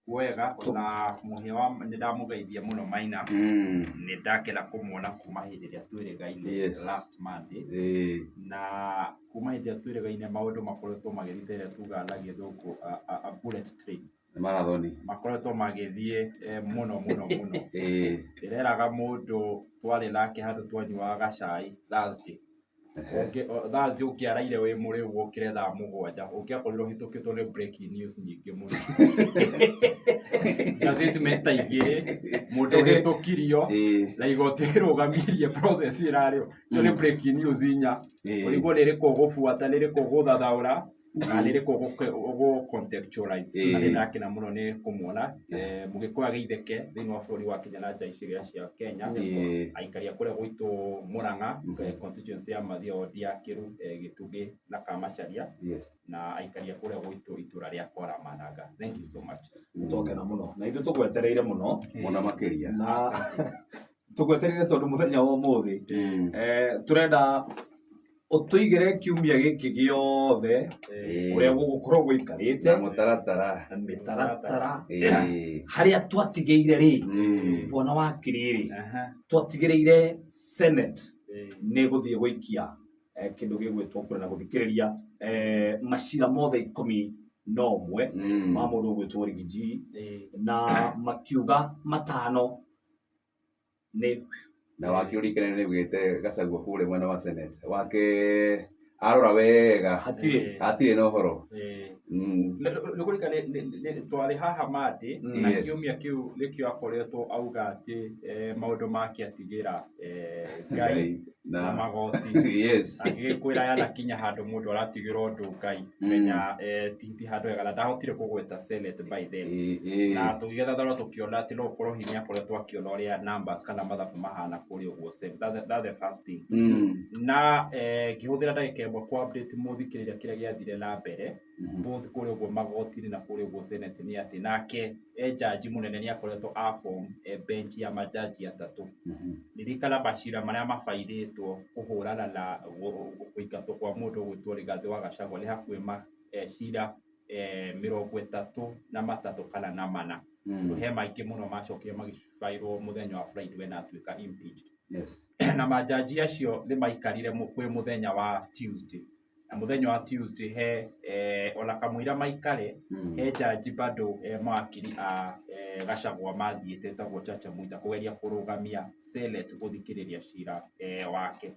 Wega ona mũhĩa wa nĩ ndamũgeithia mũno Maina. Nĩ ndakena kũmuona kuma hĩndĩ ĩrĩa twĩrĩgaine last Monday. Na kuma hĩndĩ ĩrĩa twĩrĩgaine maũndũ makoretwo magĩthiĩ ta ĩrĩa tugaga na Gĩthũngũ a bullet train. Nĩ marathoni. Makoretwo magĩthiĩ mũno mũno mũno. Ndĩreraga mũndũ twarĩ nake handũ twanyuaga gacai Thursday. Thursday ũngĩaraire wĩ mũrĩu ũkĩre thaa 7, ũngĩakorirwo ũhĩtũkĩtwo nĩ breaking news nyingĩ mũno. Ngathĩti meta 2, mũndũ ũhĩtũkirio na igoti rĩrũgamirie process ĩrarĩo. Icio nĩ breaking news 4. Ũrigwo nĩ ĩrĩkũ ũgũbuata, nĩ ĩrĩkũ ũgũthathaũra, na nĩ ĩrĩkũ ũgũ contextualize. Na nĩ ndakena mũno nĩ kũmuona Mũgĩkũyũ agĩitheke thĩinĩ wa bũrũri wa Kenya na nja icigo cia Kenya. Aikari a kũrĩa gwitũ Mũrang'a, constituency ya Mathia, ward ya Kĩru, Gĩtugĩ na Kamacharia, na aikari a kũrĩa gwitũ itũra rĩa Kwaramananga. Thank you so much. Twakena mũno na ithuĩ tũgwetereire mũno. Mũno makĩria. Na tũgwetereire tondũ mũthenya wa ũmũthĩ tũrenda ũtũigĩre kiumia gĩkĩ gĩothe ũrĩa gũgũkorwo gũikarĩte na mũtaratara na mĩtaratara harĩa twatigĩire rĩ, bwana wakiri rĩ, twatigĩrĩire Senate nĩ gũthiĩ gũikia kĩndũ gĩgwĩtwo kura na gũthikĩrĩria macira mothe 11 ma mũndũ ũgwĩtwo Riggy G, na makiuga matano nĩ Na wake ũrikane nĩ augĩte Gachagua kũrĩa mwena wa Senate wake arora wega hatirĩ hatirĩ na ũhoro. Nĩ kũrika twarĩ haha Monday na kiumia kĩu nĩkĩo akoretwo auga atĩ maũndũ make atigĩra Ngai Ngai na na magoti. Agĩgĩkwĩra yanakinya handũ mũndũ aratigĩra ũndũ Ngai, menya ti handũ hega, na ndahotire kũgweta Senate by then. Na tũgĩgethatharwo tũkĩona atĩ no ũkorwo hihi nĩakoretwo akĩona ũrĩa numbers kana mathabu mahana kũrĩa ũguo Senate. That's the first thing. Na ngĩhũthĩra ndagĩka 1 kũ update mũthikĩrĩria kĩrĩa gĩathire na mbere both kũrĩa ũguo magoti-inĩ na kũrĩa ũguo Senate nĩ atĩ nake jaji mũnene nĩ akoretwo a form bench ya majaji atatũ. Ririkana macira marĩa mabairĩtwo kũhũrana na kũingatwo kwa mũndũ ũgwĩtwo Rigathĩ wa Gachagua nĩ hakuhĩ ma cira 33 kana na 4. Tondũ he maingĩ mũno macokire magĩbairwo mũthenya wa Friday when atuĩka impeached. Na majaji acio nĩ maikarire kwĩ mũthenya wa Tuesday. Na mũthenya wa Tuesday he ona kamũira maikare he jaji bado mawakiri a Gachagua mathiĩte etagwo Chacha Mwita kũgeria kũrũgamia Senate gũthikĩrĩria cira wake.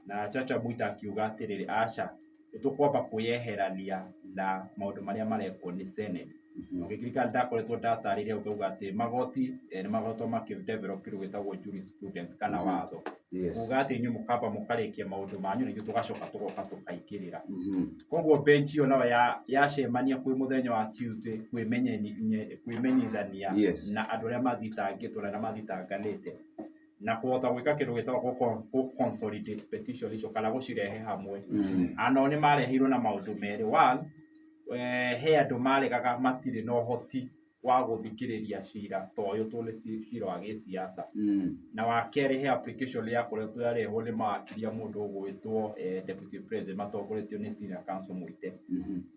Na Chacha Mwita akiuga atĩrĩrĩ, aca, nĩ tũkwamba kwĩyeherania na maũndũ marĩa marekwo nĩ Senate. Ũngĩririkana ndakoretwo ndatarĩria hau ngauga atĩ magoti nĩ makoretwo makĩ develop kĩndũ gĩtagwo jurisprudence kana watho. Kuga atĩ inyuĩ mũkamba mũkarĩkia maũndũ manyu na ithuĩ tũgacoka tũgoka tũkaingĩrĩra. Koguo bench ĩyo nayo yacemania kwĩ mũthenya wa Tuesday kwĩmenyithania na andũ arĩa mathitangĩtwo na arĩa mathitanganĩte na kũhota gwĩka kĩndũ gĩtagwo gũ consolidate petition icio kana gũcirehe hamwe. Anao nĩ mareheirwo na maũndũ merĩ. One, he andũ maregaga matirĩ na ũhoti wa gũthikĩrĩria cira ta ũyũ tondũ nĩ cira wa gĩsiasa. Na wa kerĩ, he application yakoretwo yarehwo nĩ mawakiri a mũndũ ũgwĩtwo deputy president matongoretio nĩ senior counsel Mũite.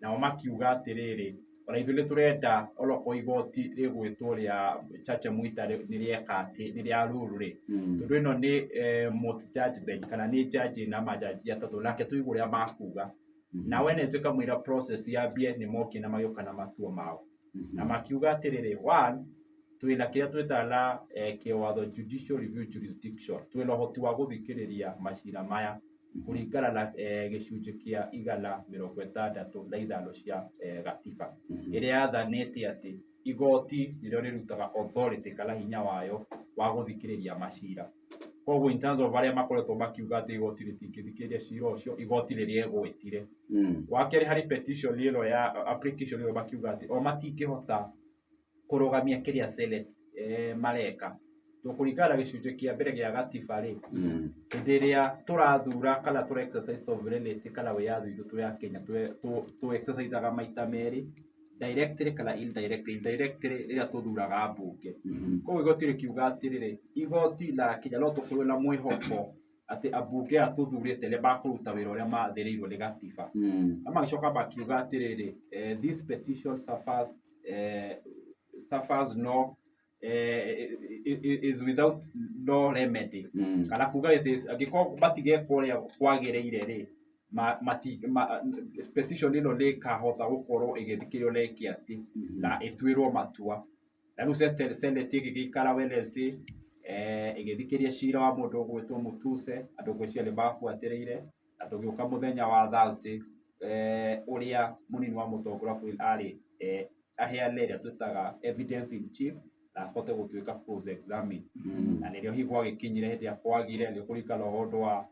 Nao makiuga atĩrĩrĩ, ona ithuĩ nĩ tũrenda onokorwo igoti rĩgwĩtwo rĩa Chacha Mwita nĩ rĩeka atĩ nĩ rĩa rule rĩ, tondũ ĩno nĩ multi judge bench kana nĩ judge ĩna majaji atatũ, nake tũigue ũrĩa makuga. Na Wednesday kamũira process yambie nĩ mokire na magĩũka na matua mao. Na makiuga atĩrĩrĩ, one, twĩna kĩrĩa twĩtaga na kĩwatho judicial review jurisdiction, twĩna ũhoti wa gũthikĩrĩria macira maya kũringana na gĩcunjĩ kĩa 165 cia gatiba ĩrĩa yathanĩte atĩ igoti nĩrĩo rĩrutaga authority kana hinya wayo wa gũthikĩrĩria macira. Koguo in terms of arĩa makoretwo makiuga atĩ igoti rĩtingĩthikĩrĩria cira ũcio, igoti nĩ rĩegwetire. Wa kerĩ, harĩ petition ĩno ya application ĩno makiuga atĩ o matingĩhota kũrũgamia kĩrĩa Senate mareka. To kũringana na gĩcunjĩ kĩa mbere gĩa gatiba rĩ, hĩndĩ ĩrĩa tũrathura kana tũra exercise sovereignty kana wĩyathi witũ twĩ Akenya, tũ exercise maita merĩ, directly kana indirectly. Indirectly rĩrĩa tũthuraga mbunge. Koguo igoti rĩkiuga atĩrĩrĩ, igoti la Kenya no tũkorwo na mwĩhoko atĩ ambunge aya tũthurĩte nĩ makũruta wĩra ũrĩa mathĩrĩirwo nĩ gatiba. Na magĩcoka makiuga atĩrĩrĩ, this petition suffers suffers no is without no remedy. Kana kuga it is angĩkorwo matigeka ũrĩa kwagĩrĩire rĩ, petition ĩno nĩ ĩkahota gũkorwo ĩgĩthikĩrĩrio na ĩke atĩ na ĩtuĩrwo matua. Na rĩu Senate ĩgĩgĩikara Wednesday, ĩgĩthikĩrĩria cira wa mũndũ ũgwĩtwo Mutuse, andũ ngwĩciria nĩ mabuatĩrĩire, na tũgĩũka mũthenya wa Thursday, ũrĩa mũnini wa mũtongoria wa bũrũri arĩ aheane ĩrĩa twĩtaga evidence in chief na ahote gũtuĩka cross examine. Na nĩrĩo hihi gwagĩkinyire hĩndĩ ĩrĩa kwagire nĩ kũringana ũndũ wa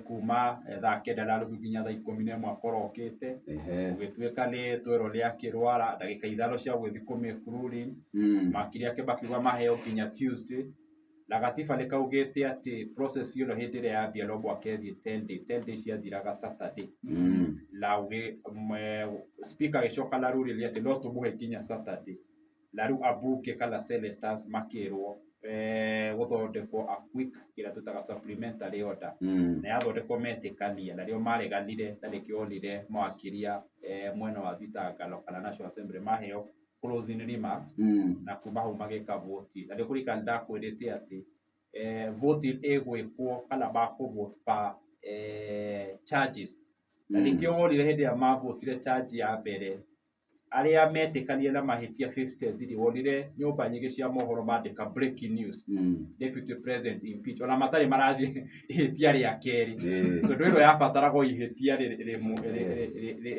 kuma 9:30 nginya 11:00 akorwo okĩte. Gũgĩtuĩka nĩ twerwo nĩ akĩrwara, ndagĩka 5 cia gũgĩthiĩ kũ make ruling. Makiri ake makiuga maheo nginya Tuesday, na gatiba nĩ kaugĩte atĩ process ĩno hĩndĩ ĩrĩa yambia no mũhaka ĩthiĩ 10 days. 10 days ciathiraga Saturday. Na speaker agĩcoka na ruling atĩ no tũmũhe nginya Saturday, na rĩu ambunge kana senators makĩrwo gũthondekwo a quick kĩrĩa twĩtaga supplementary order. Na yathondekwo metĩkania, na rĩo mareganire, na nĩkĩo wonire mawakiria mwena wa thitangano kana National Assembly maheo closing remarks. Na kuma hau magĩka vote, na nĩ kũririkana ndakwĩrĩte atĩ vote ĩgwĩkwo kana makũ-vote per charges, na nĩkĩo wonire hĩndĩ ĩrĩa mavotire charge ya mbere arĩa metĩkanire na mahĩtia 53, wonire nyũmba nyingĩ cia mohoro mandĩka "Breaking news, Deputy President impeach", ona matarĩ marathiĩ ihĩtia rĩa kerĩ, tondũ ĩno yabataragwo ihĩtia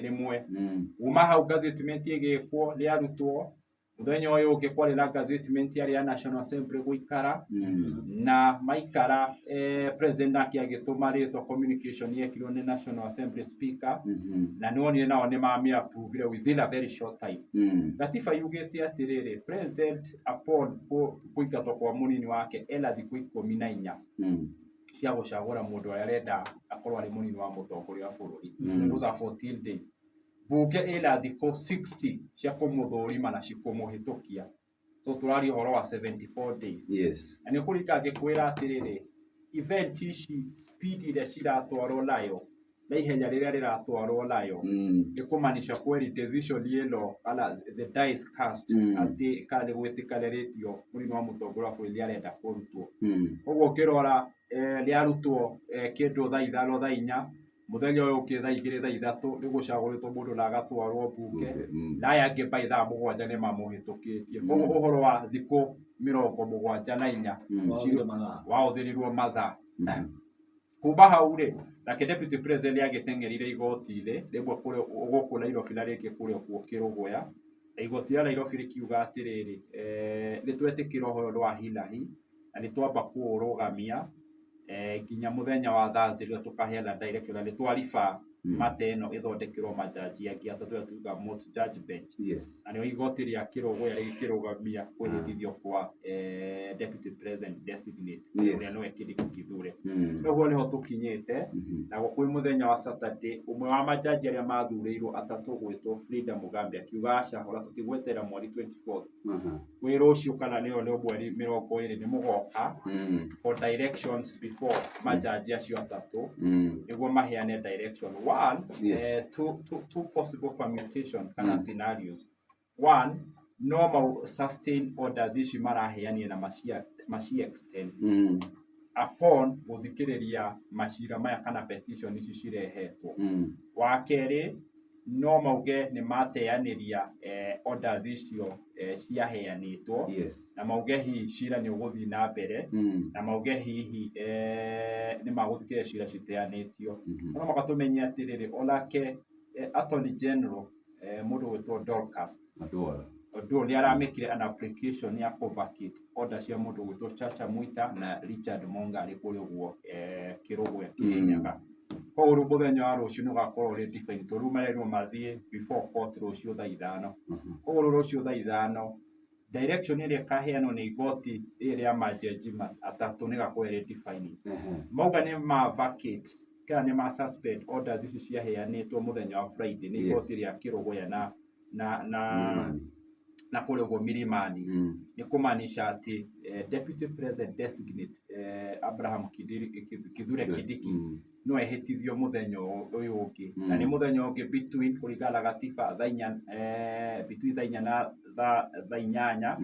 rĩmwe. Kuma hau gazettement ĩgĩkwo, rĩarutwo. Mũthenya ũyũ ũngĩ kwarĩ na gazettement yarĩ ya National Assembly gũikara. Na maikara, president nake agĩtũma rĩtwa communication yekirwo nĩ National Assembly speaker. Na nĩwonire nao nĩ mamĩ-approvire within a very short time. Gatiba yugĩte atĩrĩrĩ, president upon kũingatwo kwa mũnini wake ena thikũ 14 cia gũcagũra mũndũ ũrĩa arenda akorwo arĩ mũnini wa mũtongoria wa bũrũri. Those are 14 days. Bunge ĩna thikũ 60 cia kũmũthũrima na kũmũhĩtũkia, so tũraria ũhoro wa 74 days. Na nĩ ũkũririkana ngĩkwĩra atĩrĩrĩ, event ici, speed ĩrĩa ciratwarwo nayo na ihenya rĩrĩa rĩratwarwo nayo, nĩ kũmaanisha kweri decision ĩno kana the die is cast, atĩ kana nĩ gwĩtĩkanĩrĩtio mũnini wa mũtongoria wa bũrũri arenda kũrutwo. Koguo ũkĩrora, rĩarutwo kĩndũ thaa 5, thaa 4, mũthenya ũyũ ũngĩ thaa 2, thaa 3 nĩ gũcagũrĩtwo mũndũ na agatwarwo bunge. Na aya angĩ by thaa 7 nĩ mamũhĩtũkĩtie. Koguo ũhoro wa thikũ 74 Wahũthĩrire mathaa. Wahũthĩrirwo mathaa. Kuma hau rĩ, nake deputy president nĩ agĩteng'erire igoti-inĩ rĩmwe kũrĩa gũkũ Nairobi na rĩngĩ kũrĩa kuo Kĩrũgũya, na igoti rĩa Nairobi rĩkiuga atĩrĩrĩ, nĩ twetĩkĩra ũhoro ũyũ nĩ wa hinahi na nĩ twamba kũũrũgamia nginya mũthenya wa Thursday rĩrĩa tũkaheana direction, na nĩ twariba mata ĩno ĩthondekerwo majaji angĩ atatũ arĩa tugaga multi judge bench. Na nĩo igoti rĩa Kĩrũgũya rĩgĩkĩrũgamia kwĩhĩtithio kwa deputy president designate, ũrĩa nĩwe Kindiki Kithure. Ũguo nĩho tũkinyĩte. Na gũkwĩ mũthenya wa Saturday, ũmwe wa majaji arĩa mathurĩirwo atatũ gwĩtwo Frida Mugambi akiuga aca, ona tũtigweterera mweri 24, kwĩ rũciũ kana nĩyo nĩ mweri 20 nĩ mũgoka for directions before majaji acio atatũ, nĩguo maheane direction. One, two possible permutation kana scenarios. One, no mau sustain orders ici maraheanire na maci extend upon gũthikĩrĩria macira maya kana petition ici cirehetwo. Wa kerĩ, no mauge nĩ mateanĩria orders icio ciaheanĩtwo, na mauge hihi cira nĩ ũgũthiĩ na mbere, na mauge hihi nĩ magũthikĩrĩria cira citeanĩtio. No mũhaka tũmenye atĩrĩrĩ, onake attorney general, mũndũ ũgwĩtwo Dorcas Atwara. Oduor, nĩ aramĩkire an application ya kũ-vacate order cia mũndũ ũgwĩtwo Chacha Mwita na Richard Monga arĩ kũrĩa ũguo Kĩrũgũya, Kĩrĩnyaga. Koguo rĩu mũthenya wa rũciũ nĩ ũgakorwo ũrĩ different, tondũ rĩu marerirwo mathiĩ before court rũciũ thaa 5. Koguo rĩu rũciũ thaa 5, direction ĩrĩa ĩkaheanwo nĩ igoti rĩrĩ rĩa majaji atatũ nĩ ĩgakorwo ĩrĩ defining. Mauga nĩ ma vacate kana nĩ ma suspend orders ici ciaheanĩtwo mũthenya wa Friday nĩ igoti rĩa Kĩrũgũya na Milimani. Na kũrĩa ũguo Milimani, nĩ kũmaanisha atĩ deputy president designate Abraham Kithure Kindiki no ehĩtithio mũthenya ũyũ ũngĩ, na nĩ mũthenya ũngĩ between, kũringana na gatiba, thaa 4, between thaa 4 na thaa 8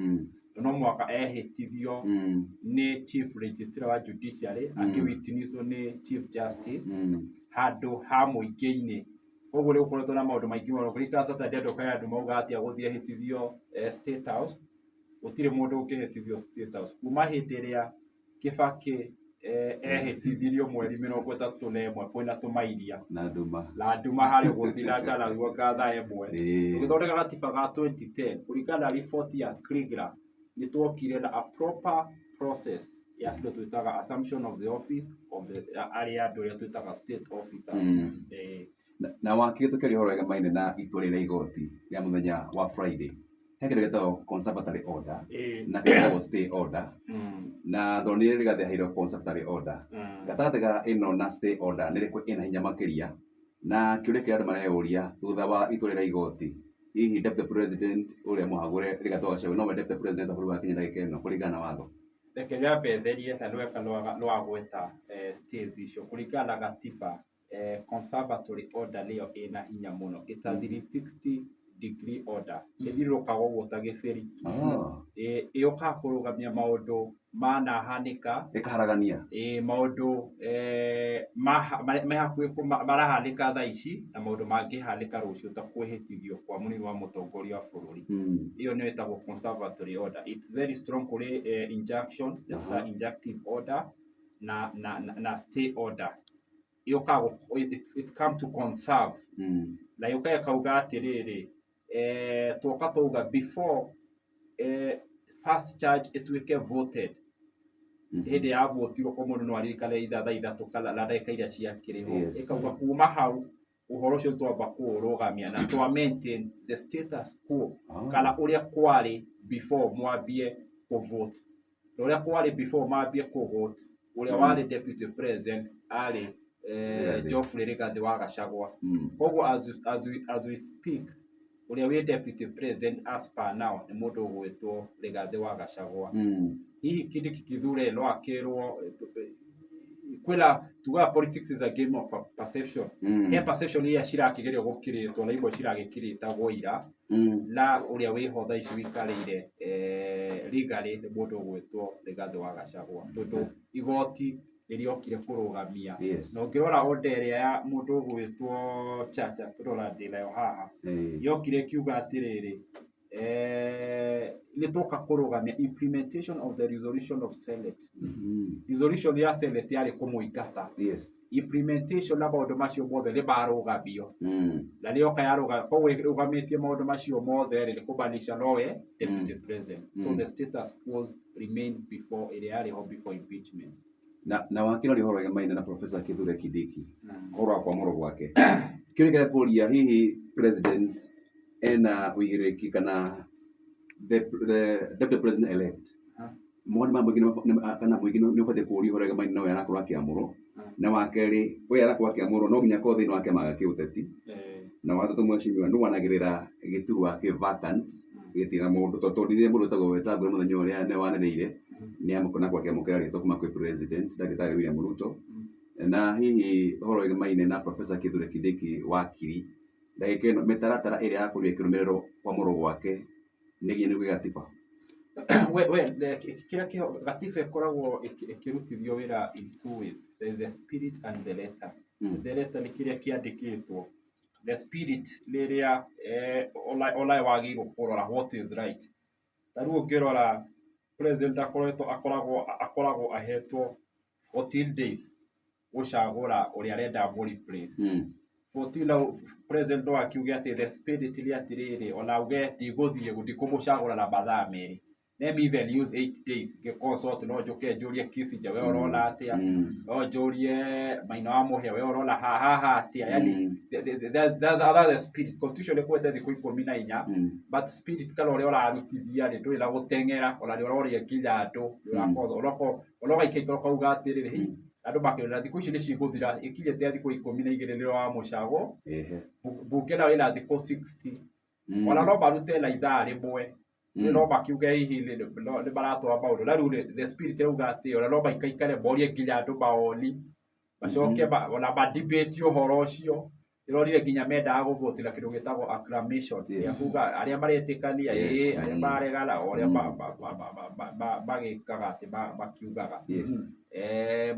no mwaka ehĩtithio nĩ chief registrar wa judiciary, akĩwitnesswo nĩ chief justice handũ ha mũingĩ-inĩ. Koguo nĩ gũkoretwo na maũndũ maingĩ mũno. Kũringana Saturday andũ kaĩ andũ mauga atĩa gũthiĩ ehĩtithio State House. Gũtirĩ mũndũ ũngĩhĩtithio State House kuma hĩndĩ ĩrĩa Kibaki ehĩtithirio mweri 31 kwĩna tũmairia na nduma na nduma harĩa gũthiĩ na Charles thaa 1. Tũgĩthondeka gatiba ga 2010 kũringana na riboti ya Kriegler, nĩ twokire na a proper process ya kĩndũ twĩtaga assumption of the office of the arĩa andũ arĩa twĩtaga state officers. Na wakiri, tũkĩaria ũhoro wegemaine na itua rĩrĩa igoti rĩa mũthenya wa Friday, he kĩndũ gĩtagwo conservatory order na kĩndũ gĩtagwo stay order, na ndonire Rigathĩ aheirwo conservatory order. Gatagatĩ ga ĩno na stay order, nĩ ĩrĩkũ ĩna hinya makĩria? Na kĩũria kĩrĩa andũ mareyũria thutha wa itua rĩrĩa igoti, hihi deputy president ũrĩa mũhagũre Rigathĩ wa Gachagua nowe deputy president wa bũrũri wa Kenya ndagĩka ĩno kũringana na watho? Reke nyambe therie na nĩweka nĩwagweta states icio. Kũringana na gatiba, conservatory order nĩyo ĩna hinya mũno. It's a 360 degree order, ĩthiũrũrũkaga ũguo ta gĩbĩri. Ĩũkaga kũrũgamia maũndũ manahanĩka. Ĩkaharagania. Ĩ maũndũ me hakuhĩ marahanĩka thaa ici na maũndũ mangĩhanĩka rũciũ, ta kwĩhĩtithio kwa mũnini wa mũtongoria wa bũrũri. Ĩyo nĩyo ĩtagwo conservatory order. It's very strong kũrĩ injunction, ta injunctive order na stay order. Yũkaga it come to conserve na yũkaga ĩkauga atĩrĩrĩ, tuoka twauga before first charge ĩtuĩke voted, hĩndĩ ya votirwo ko mũndũ no aririkane ithaa thaa 3 kana na ndagĩka iria ciakĩrĩ ho. Ĩkauga kuma hau ũhoro ũcio twamba kũũrũgamia na twa maintain the status quo kana ũrĩa kwarĩ before mwambie kũvote. Na ũrĩa kwarĩ before mambie kũvote, ũrĩa warĩ deputy president arĩ Rigathĩ. Geoffrey Rigathĩ wa Gachagua. Koguo as we speak, ũrĩa wĩ deputy president as per now nĩ mũndũ ũgwĩtwo Rigathĩ wa Gachagua. Hihi Kindiki Kithure no akĩrwo kwĩna tugaga politics is a game of perception. He perception iria cirakĩgerio gũkirĩtwo na imwe ciragĩkirĩtagwo ira, na ũrĩa wĩho thaa ici wĩikarĩire legally nĩ mũndũ ũgwĩtwo Rigathĩ wa Gachagua, tondũ igoti nĩrĩokire kũrũgamia. Na ũngĩrora order ĩrĩa ya mũndũ ũgwĩtwo Chacha, tũrora ndĩ nayo haha, yokire ĩkiuga atĩrĩrĩ, nĩ twoka kũrũgamia implementation of the resolution of Senate. Resolution ya Senate yarĩ kũmũingata. Implementation na maũndũ macio mothe nĩ marũgamio. Na nĩyoka yarũga, koguo ĩrũgamĩtie maũndũ macio mothe rĩ, nĩ kũmaanisha nowe deputy president. So the status quo remain before ĩrĩa yarĩ ho before impeachment. Na wakiri, ũhoro wegemaine na Professor Kithure Kindiki, ũhoro wa kwamũrwo gwake, kĩũria kĩrĩa kũria, hihi president ena ũigĩrĩrĩki kana the deputy president elect, mawoni ma mũingĩ kana mũingĩ nĩ ũbatiĩ kũũria ũhoro wegemaine na ũyũ arakorwo akĩamũrwo? Na wa kerĩ, ũyũ arakorwo akĩamũrwo no nginya akorwo thĩinĩ wa kĩama gĩa kĩũteti? Na wa gatatũ, mheshimiwa, nũ wanagĩrĩra gĩturwa kĩ vacant gĩtirĩ na mũndũ? Tondũ tondire mũndũ wĩtagwo Wetangula mũthenya ũrĩa nĩ wanĩrĩire nĩ amũkona akĩamũkĩra rĩtwa kuma kwĩ president ndagĩtarĩ William Ruto. Na hihi ũhoro wĩgemaine na Professor Kithure Kindiki, wakiri, ndagĩka ĩno mĩtaratara ĩrĩa yakorirwo ĩkĩrũmĩrĩrwo kwamũrwo gwake nĩ nginya nĩ gatiba? We kĩrĩa kĩho gatiba ĩkoragwo ĩkĩrutithio wĩra in two ways. There is the spirit and the letter. The letter nĩ kĩrĩa kĩandĩkĩtwo. The spirit rĩrĩa ona wagĩrĩirwo kũrora what is right. Ta rĩu ũngĩrora president akoretwo akoragwo ahetwo 14 days gũcagũra ũrĩa arenda amũ replace. 14 na president no akiuge atĩ the spirit nĩ atĩrĩrĩ, ona auge ndigũthiĩ ndikũmũcagũra na mathaa 2, let me even use 8 days ngĩconsult. No njũke njũrie Kissinger, we ũrona atĩa? No njũrie Maina wa Mũhĩa, we ũrona haha atĩa? Yani that's the spirit. Constitution ĩkwete thikũ 14, but spirit kana ũrĩa ũrarutithia rĩ, ndũrĩ na gũteng'era, ona nĩ ũroria nginya andũ, nĩ ũrakorwo ona ũgaikaikara ũkauga atĩrĩrĩ, "Hi, andũ makĩona thikũ ici nĩ cigũthira ikinyĩte thikũ 12 nĩrĩo wa mũcago." Mbunge nayo ĩna thikũ 60. Ona no marute na ithaa 1. No makiuge hihi nĩ maratwara maũndũ na rĩu rĩ, the spirit ĩrauga atĩ ona no maikaikare morie nginya andũ mawoni, macoke ona madebate ũhoro ũcio. Ĩrorire nginya mendaga gũvotera kĩndũ gĩtagwo acclamation ya kuga arĩa maretĩkania, ĩĩ, arĩa maregana, o ũrĩa magĩkaga atĩ makiugaga.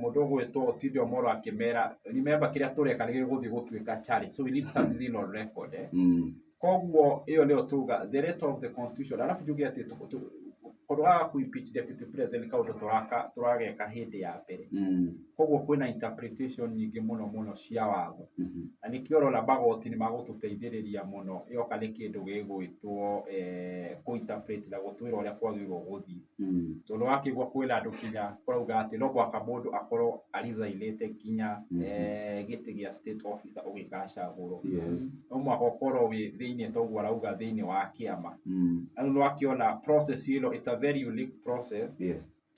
Mũndũ ũgwĩtwo Otiende Amollo akĩmera, remember kĩrĩa tũreka nĩ gĩgũthiĩ gũtuĩka challenge, so we need something on record. Koguo ĩyo nĩyo tuga the letter of the constitution. Arabu njuge atĩ kũndũ gaka ku impeach deputy president nĩ kaũndũ tũrageka hĩndĩ ya mbere. Koguo kwĩna interpretation nyingĩ mũno mũno cia watho. Na nĩkĩo ũrona magoti nĩ magũtũteithĩrĩria mũno yoka nĩ kĩndũ gĩgwĩtwo kũ-interpret na gũtwĩra ũrĩa kwagĩrĩirwo gũthiĩ. Tondũ wakĩigua kwĩna andũ nginya kũrauga atĩ no mũhaka mũndũ akorwo arizainĩte nginya gĩtĩ gĩa state officer ũgĩgacagũrwo. No mũhaka ũkorwo wĩ thĩiniĩ toguo arauga thĩiniĩ wa kĩama. Na rĩu nĩwakĩona process ĩno, it's a very unique process.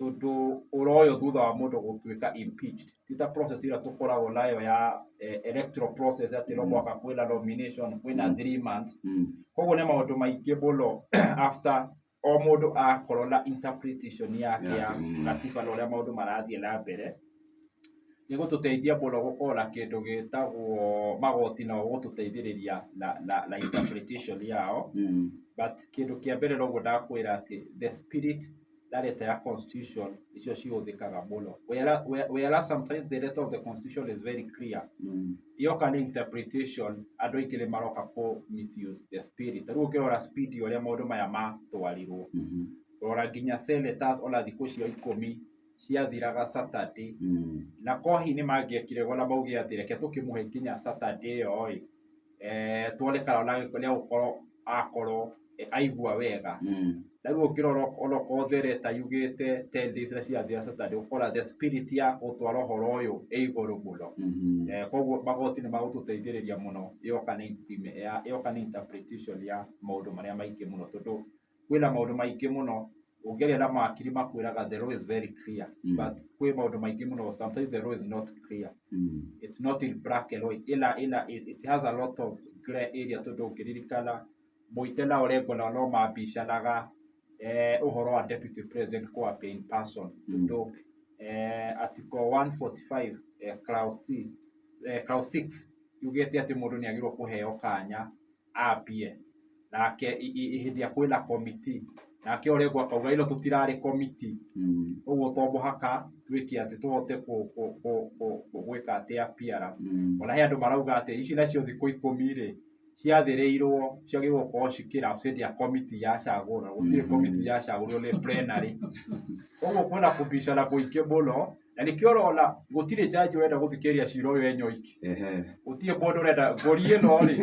Tondũ ũroywo thutha wa mũndũ gũtuĩka impeached. Ti ta process ĩrĩa tũkoragwo nayo ya electoral process atĩ no mũhaka kwĩna nomination, kwĩna 3 months. Koguo nĩ maũndũ maingĩ mũno after o mũndũ akorwo na interpretation yake ya katiba na ũrĩa maũndũ marathiĩ na mbere. Nĩ gũtũteithia mũno gũkorwo na kĩndũ gĩtagwo magoti nao gũtũteithĩrĩria na interpretation yao. But kĩndũ kĩa mbere noguo ndakwĩra atĩ the spirit na letter ya constitution icio cihũthĩkaga mũno. Whereas sometimes the letter of the constitution is very clear. Yoka nĩ interpretation, andũ aingĩ nĩ maroka kũ misuse the spirit. Rĩu ũngĩrora speed ũrĩa maũndũ maya matwarirwo, rora nginya senators ona thikũ cio 10 ciathiraga Saturday. Na kohi nĩ mangĩekire ona mauge atĩ reke tũkĩmũhe nginya Saturday ĩyo ĩ, tuone kana ona nĩegũkorwo akorwo aigua wega. Na rĩu ũngĩrora onokorwo the letter yugĩte 10 days na ciathira Saturday, ũkora the spirit ya gũtwara ũhoro ũyũ ĩ igũrũ mũno. Koguo magoti nĩ magũtũteithĩrĩria mũno yoka nĩ interpretation ya maũndũ marĩa maingĩ mũno, tondũ kwĩna maũndũ maingĩ mũno ũngĩaria na mawakiri makwĩraga the law is very clear, but kwĩ maũndũ maingĩ mũno sometimes the law is not clear. It's not in black and white. Ila it has a lot of grey area, tondũ ũngĩririkana Mũite na Orengo nao no mambicanaga ũhoro wa deputy president kũ appear in person, tondũ article 145 clause C, clause 6 yugĩte atĩ mũndũ nĩ agĩrĩirwo kũheo kanya ambie nake hĩndĩ ĩrĩa kwĩna committee, nake Orengo akauga ĩno tũtirarĩ committee, ũguo to mũhaka twĩke atĩ tũhote gwĩka atĩ appear. Ona he andũ marauga atĩ ici nacio thikũ 10 rĩ ciathĩrĩirwo ciagĩrĩirwo gũkorwo cikĩrapse hĩndĩ ya committee yacagũrwo, gũtirĩ committee yacagũrirwo nĩ plenary. Ũguo kwĩna kũbicana kũingĩ mũno, na nĩkĩo ũrona gũtirĩ judge ũrenda gũthikĩrĩria cira ũyũ enyoiki. Gũtirĩ mũndũ ũrenda ngũri ĩno rĩ,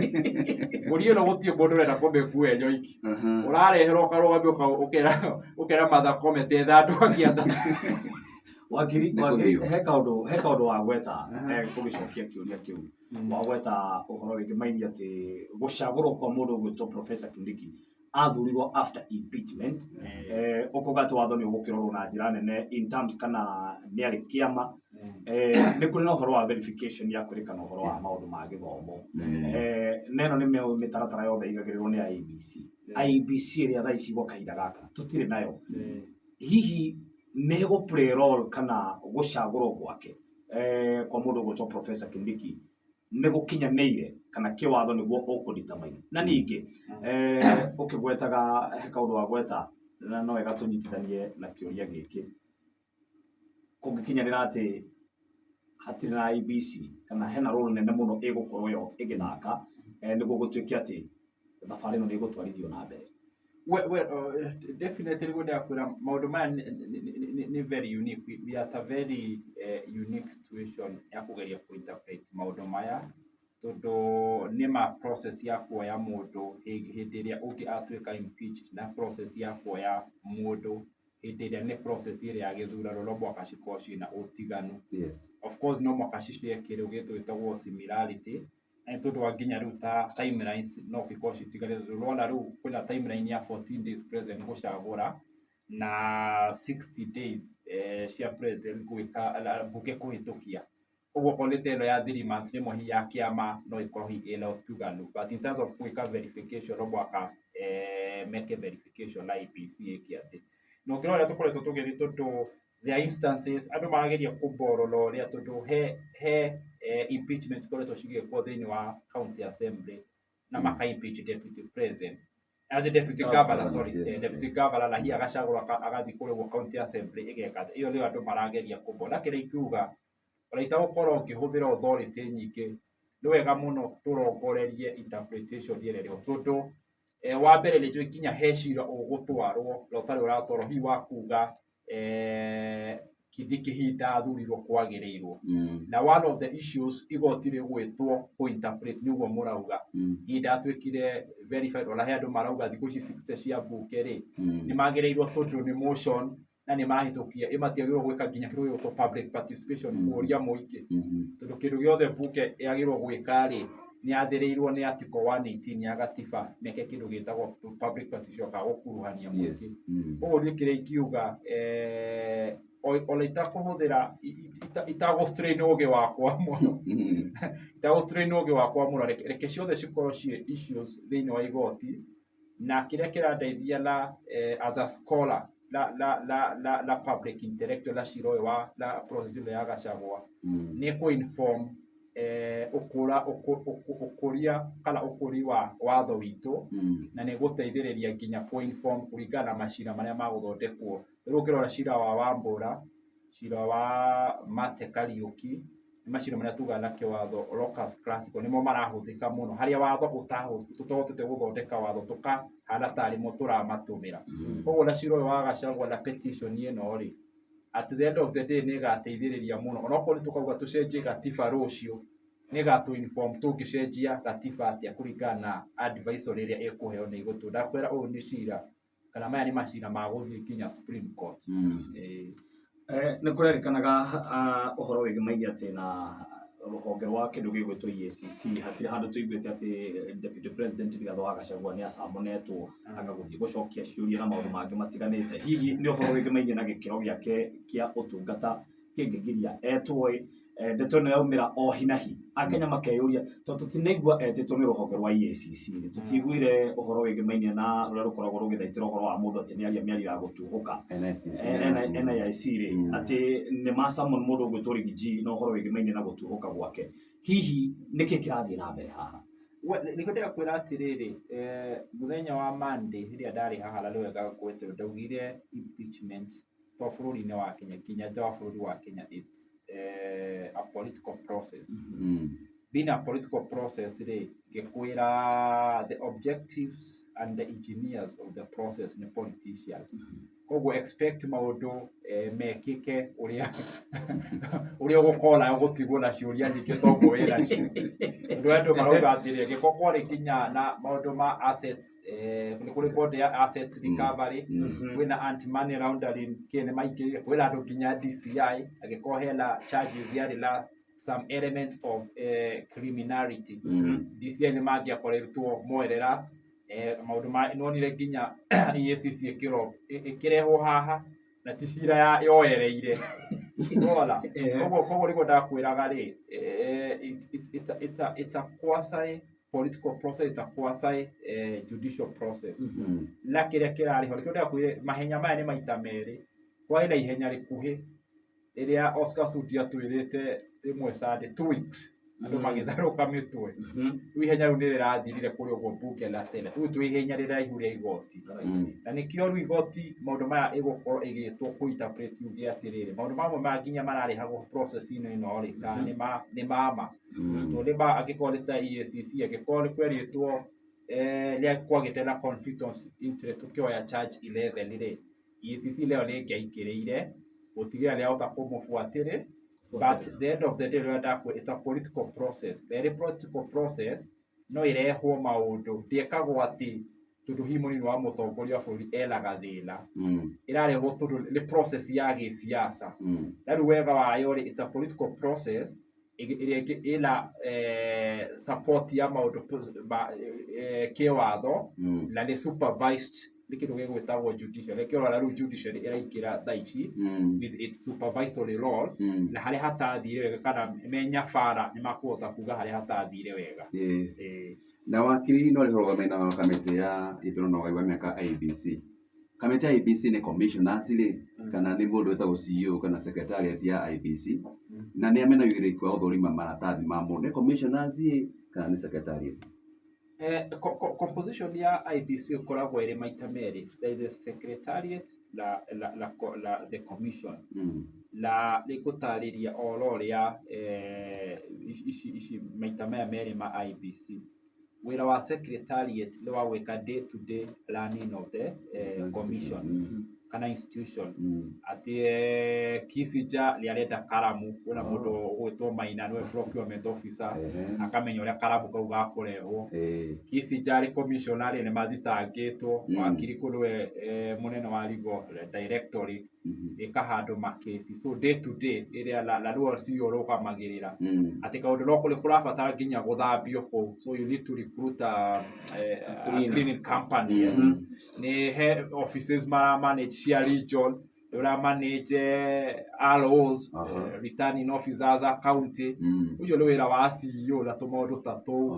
ngũri ĩno gũtirĩ mũndũ ũrenda kũmĩkua enyoiki. Ũrareherwo ũkarũgamio ũkera Martha Koome tetha andũ angĩ atatũ. Wakiri, he kaũndũ wagweta ũgĩcokia kĩũria kĩu. Wagweta ũhoro wĩgiĩ maini atĩ gũcagũrwo kwa mũndũ ũgwĩtwo Professor Kindiki athurirwo after impeachment. Ũkauga atĩ watho nĩ ũgũkĩrorwo na njĩra nene in terms kana nĩ arĩ kĩama. Nĩ kũrĩ na ũhoro wa verification ya kwĩrĩkana ũhoro wa maũndũ ma gĩthomo. Na ĩno nĩ mĩtaratara yothe ĩigagĩrĩrwo nĩ IEBC. IEBC ĩrĩa thaa ici gwa kahinda gaka tũtirĩ nayo. Hihi nĩ ĩgũ play role kana gũcagũrwo gwake kwa mũndũ ũgwĩtwo Professor Kindiki nĩ gũkinyanĩire kana kĩwatho nĩguo ũkũ-determine. Na ningĩ ũkĩgwetaga he kaũndũ wagweta na no wega tũnyitithanie na kĩũria gĩkĩ, kũngĩkinyanĩra atĩ hatirĩ na IEBC kana hena role nene mũno ĩgũkorwo yo ĩgĩthaka nĩguo gũtuĩke atĩ thabarĩ ĩno nĩ ĩgũtwarithio na mbere. Well, definitely gwenda kwĩra maũndũ maya nĩ very unique. We are at a very unique situation ya kũgeria kũ-interpret maũndũ maya, tondũ nĩ ma process ya kuoya mũndũ hĩndĩ ĩrĩa ũngĩ atuĩka impeached, na process ya kuoya mũndũ hĩndĩ ĩrĩa nĩ process ĩrĩa ya gĩthurano, no mũhaka cikorwo ciĩna ũtiganu. Of course no mũhaka cishare kĩndũ gĩtagwo similarity, na nĩ tondũ wa nginya rĩu ta timelines no gĩkorwo citiganĩte, tondũ ũrona rĩu kwĩna timeline ya 14 days president gũcagũra na 60 days cia president gwĩka bunge kũhĩtũkia. Ũguo okorwo nĩ ta ĩno ya 3 months rĩmwe hihi ya kĩama no ĩkorwo hihi ĩna ũtiganu, but in terms of gwĩka verification no mũhaka meke verification na IEBC ĩke atĩ. Na ũngĩrora ũrĩa tũkoretwo tũgĩthiĩ, tondũ There are instances andũ marageria kũborora ũrĩa tondũ he impeachment ikoretwo cigĩkwo thĩinĩ wa county assembly na maka impeach deputy president as deputy governor, sorry, deputy governor, na hihi agacagũrwo agathiĩ kũrĩa ũguo county assembly ĩgeka atĩa. Ĩyo nĩyo andũ marageria kũbora. Kĩrĩa ingiuga, ona itagũkorwo ngĩhũthĩra authority nyingĩ, nĩ wega mũno tũrongorerie interpretation ĩrĩa ĩrĩ ho, tondũ wa mbere nĩ njũĩ nginya he cira ũgũtwarwo na ũtarĩ ũratwarwo hihi wa kuga Kindiki hihi ndathurirwo kwagĩrĩirwo. Na one of the issues igoti rĩgwĩtwo kũ interpret nĩguo mũrauga hihi ndatuĩkire verified. Ona he andũ marauga thikũ ici 60 cia mbunge rĩ, nĩ magĩrĩirwo tondũ nĩ motion na nĩ mahĩtũkia, ĩ matiagĩrĩirwo gwĩka nginya kĩndũ gĩgwĩtwo public participation, kũria mũingĩ, tondũ kĩndũ gĩothe mbunge yagĩrĩirwo gwĩka rĩ, nĩ yathĩrĩirwo nĩ article 118 ya gatiba meke kĩndũ gĩtagwo public participation kana gũkuruhania mũingĩ. Ũguo niĩ kĩrĩa ingiuga, ona itakũhũthĩra, itagũ strain ũgĩ wakwa mũno, itagũ strain ũgĩ wakwa mũno, reke ciothe cikorwo ciĩ issues thĩinĩ wa igoti. Na kĩrĩa kĩrandeithia na as a scholar la public intellectual la cira ũyũ wa la process ĩno ya Gachagua nĩ kũ inform ũkũra ũkũria kana ũkũri wa watho witũ, na nĩ gũteithĩrĩria nginya kũ inform kũringana na macira marĩa magũthondekwo. Rĩu ũkĩrora cira wa Wambura, cira wa Mate Kariũki, nĩ macira marĩa tugaga na kĩwatho locus classical, nĩmo marahũthĩka mũno harĩa watho tũtahotete gũthondeka watho tũkahana tarĩ mo tũramatũmĩra. Koguo na cira ũyũ wa Gachagua na petition ĩno rĩ, at the end of the day nĩ ĩgateithĩrĩria mũno, onokorwo nĩ tũkauga tũcenjie gatiba rũciũ, nĩ ĩgatũ inform tũngĩcenjia gatiba atĩa kũringana na advisory ĩrĩa ĩkũheo nĩ igoti. Ndakwĩra ũyũ nĩ cira kana maya nĩ macira ma gũthiĩ nginya Supreme Court. Nĩ kũrerĩkanaga ũhoro wĩgĩmainie atĩ na rũhonge rwa kĩndũ gĩgwĩtwo EACC hatirĩ handũ tũiguĩte atĩ Deputy President Rigathĩ wa Gachagua nĩ acamonetwo anga gũthiĩ gũcokia ciũria na maũndũ mangĩ matiganĩte. Hihi nĩ ũhoro wĩgĩmainie na gĩkĩro gĩake kĩa ũtungata kĩngĩgiria etwo ĩ ndeto ĩno yaumĩra o hinahi Akenya makeyũria tondũ tũtinaigua etĩtwo nĩ rũhonge rwa EACC, tũtiguire ũhoro wĩgĩmainie na rũrĩa rũkoragwo rũgĩthaitĩra ũhoro wa mũndũ atĩ nĩaria mĩario ya gũtuhũka, NIC rĩ, atĩ nĩ ma summon mũndũ ũgwĩtwo Riggy G na ũhoro wĩgĩmainie na gũtuhũka gwake. Hihi nĩkĩ kĩrathiĩ na mbere haha? Nĩkĩo ndĩrakwĩra atĩrĩrĩ, mũthenya wa Monday rĩrĩa ndarĩ haha na nĩ wega ngwetwo, ndaugire impeachment to bũrũri-inĩ wa Kenya, nginya nja wa bũrũri wa Kenya, it's a political process. Being a political process rĩ, ngĩkwĩra the objectives and the engineers of the process nĩ politician. Koguo expect maũndũ mekĩke ũrĩa ũrĩa ũgũkorwo nayo gũtigwo na ciũria nyingĩ toguo wĩ nacio, tondũ andũ marauga atĩrĩ, angĩkorwo kwarĩ nginya na maũndũ ma assets, nĩ kũrĩ board ya assets recovery, kwĩna anti money laundering, kĩ nĩ maingĩrire, kwĩna andũ nginya DCI, angĩkorwo hena charges yarĩ na some elements of criminality, DCI nĩ mangĩakoretwo moerera maũndũ ma nonire nginya EACC ĩkĩro ĩkĩrehwo haha na ti cira yoereire wona. Koguo nĩguo ndakwĩraga rĩ, it's a quasi political process, it's a quasi judicial process. Na kĩrĩa kĩrarĩ ho nĩkĩo ndĩrakwĩrire mahenya maya nĩ maita merĩ. Kwarĩ na ihenya rĩkuhĩ rĩrĩa Oscar Sudi atwĩrĩte rĩmwe Sunday 2 weeks, andũ magĩtharũka mĩtwe. Rĩu ihenya rĩu nĩ rĩrathirire kũrĩa ũguo mbunge na Senate, rĩu twĩ ihenya rĩraihu rĩa igoti, na nĩkĩo rĩu igoti maũndũ maya ĩgũkorwo ĩgĩtwo kũ interpret yuge atĩrĩrĩ, maũndũ mamwe maya nginya mararehagwo process-inĩ ĩno rĩ, kana nĩ mama tondũ nĩ ma angĩkorwo nĩ ta EACC, angĩkorwo nĩ kwerĩtwo rĩa kwagĩte na conflict of interest ũkĩoya charge 11 rĩ, EACC leo nĩ ĩngĩaingĩrĩire gũtigĩrĩra nĩ yahota kũmũbuatĩrĩ. But the end of the day, rĩrĩa ndakwĩra it's a political process, very political process, no ĩrehwo maũndũ ndĩekagwo atĩ tondũ hihi mũnini wa mũtongoria wa bũrũri ena gathĩna, ĩrarehwo tondũ nĩ process ya gĩsiasa. Na rĩu wega wayo rĩ, it's a political process ĩrĩa ĩna support ya maũndũ kĩwatho na nĩ supervised nĩ kĩndũ gĩgwĩtagwo judiciary. Nĩkĩo ũrona rĩu judiciary ĩraingĩra thaa ici with its supervisory role, na harĩa hatathire wega kana me nyabara nĩ makũhota kuga harĩa hatathire wega. Na wakiri no rĩhũragwo mena wa kamĩtĩ ya ithurano na ũgai wa mĩaka IEBC. Kamĩtĩ ya IEBC nĩ commissioners rĩ, kana nĩ mũndũ wĩtagwo CEO kana secretariat ya IEBC, na nĩ a mena ũigĩrĩrĩki wa gũthũrima maratathi ma mũndũ, nĩ commissioners ĩ kana nĩ secretariat? Composition ya IEBC ĩkoragwo ĩrĩ maita merĩ. There is the secretariat la the commission. Na nĩngũtarĩria oro ũrĩa ici maita maya merĩ ma IEBC. Wĩra wa secretariat nĩ wa gwĩka day to day running of the commission kana institution. Atĩ Kisija nĩ arenda karamu, kwĩna mũndũ ũgwĩtwo Maina nĩwe procurement officer, akamenya ũrĩa karamu kau gakũrehwo. Kisija arĩ commissioner rĩ, nĩ mathitangĩtwo, Wakirikũ nĩwe mũnene wa legal directorate, ĩka handũ makĩci. So day to day ĩrĩa na nĩwe CEO ũrũgamagĩrĩra. Atĩ kaũndũ no kũrĩ kũrabatara nginya gũthambio kũu, so you need to recruit a cleaning company. Nĩ he offices mara manage cia region, ũra manage ROs, returning officers a county. Ũcio nĩ wĩra wa CEO na tũmaũndũ ta tũu.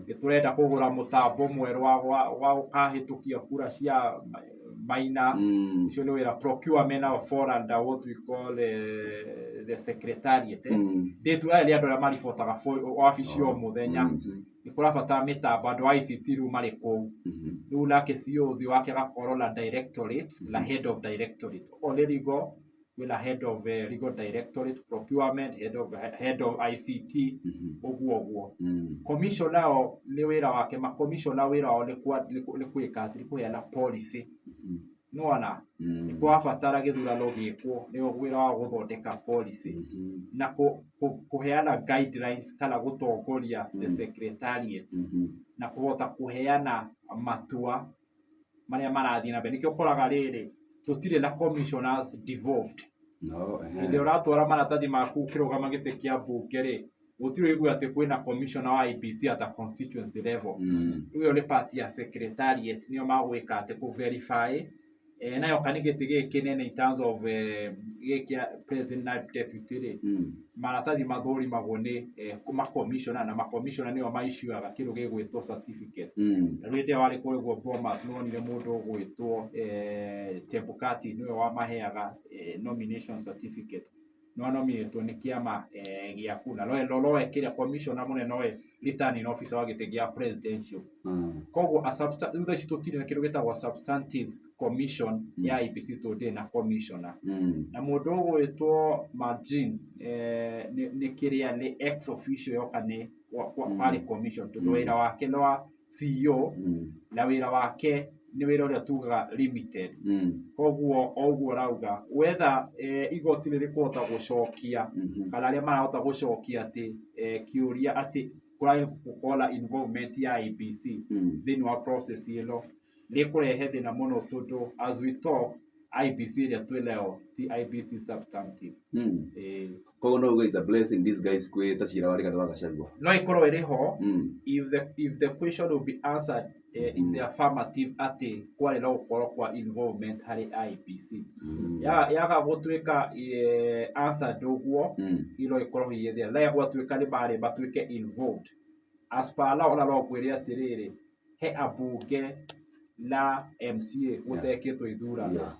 Nĩ tũrenda kũgũra mũtambo mwerũ wa gũkahĩtũkia kura cia Maina. Ũcio nĩ wĩra procurement now fall under what we call the secretariat. Day to aya nĩ andũ arĩa maribotaga wabici o mũthenya. Nĩ kũrabatara mĩtambo, andũ a ICT rĩu marĩ kũu. Rĩu nake CEO ũthiũ wake agakorwo na directorate na head of directorate. Okorwo nĩ legal, kwĩna head of legal directorate, procurement, head of ICT, ũguo ũguo. Commissioner o nĩ wĩra wake, ma commissioner wĩra wao nĩ gwĩka atĩ nĩ kũheana policy. Nĩwona? Nĩ kũrabatara gĩthurano gĩkwo, nĩo wĩra wao gũthondeka policy na kũheana guidelines kana gũtongoria the secretariat na kũhota kũheana matua marĩa marathiĩ na mbere. Nĩkĩo ũkoraga rĩrĩ, tũtirĩ na commissioners devolved. Hĩndĩ ĩrĩa ũratwara maratathi maku ũkĩrũgama gĩtĩ kĩa mbunge rĩ, gũtirĩ ũigua atĩ kwĩna commissioner wa IEBC at a constituency level. Rĩu ĩyo nĩ part ya secretariat, nĩo magwĩka atĩ kũ verify nayo kana gĩtĩ gĩkĩ kĩnene in terms of gĩkĩ kĩa president na deputy rĩ, maratathi mathũrimagwo nĩ ma-commissioner, na ma-commissioner nĩo ma-issuaga kĩndũ gĩgwĩtwo certificate. Ta rĩu hĩndĩ ĩrĩa warĩ kũrĩa Bomas nĩwonire mũndũ ũgwĩtwo Chebukati nĩwe wamaheaga nomination certificate. Nĩ nominatwo nĩ kĩama gĩaku na nowe kĩrĩa commissioner mũnene nowe returning officer wa gĩtĩ gĩa presidential. Koguo rĩu thaa ici tũtirĩ na kĩndũ gĩtagwo substantive commission ya IEBC tondũ ndĩrĩ na commissioner. Na mũndũ ũgwĩtwo Margin nĩ kĩrĩa nĩ ex officio yoka nĩ warĩ commission tondũ wĩra wake nĩ wa CEO na wĩra wake nĩ wĩra ũrĩa tugaga limited. Koguo o ũguo ũrauga wetha igoti nĩ rĩkũhota gũcokia kana arĩa marahota gũcokia atĩ kĩũria atĩ kũragĩrĩirwo gũkorwo na involvement ya IEBC thĩinĩ wa process ĩno, nĩ ĩkũrehe thĩna mũno tondũ as we talk IEBC ĩrĩa twĩnayo ti IEBC substantive. Koguo no uge it's a blessing in disguise kwĩ ta cira wa Rigathĩ wa Gachagua. No ĩkorwo ĩrĩ ho if the question will be answered in the affirmative atĩ kwarĩ na gũkorwo kwa involvement harĩ IEBC. Yaga gũtuĩka answered ũguo, ino ĩkorwo hihi ĩthĩa na gwatuĩka nĩ marĩ matuĩke involved as per law. Ona no ngwĩre atĩrĩrĩ, he ambunge na MCA gũtekĩtwo ithurano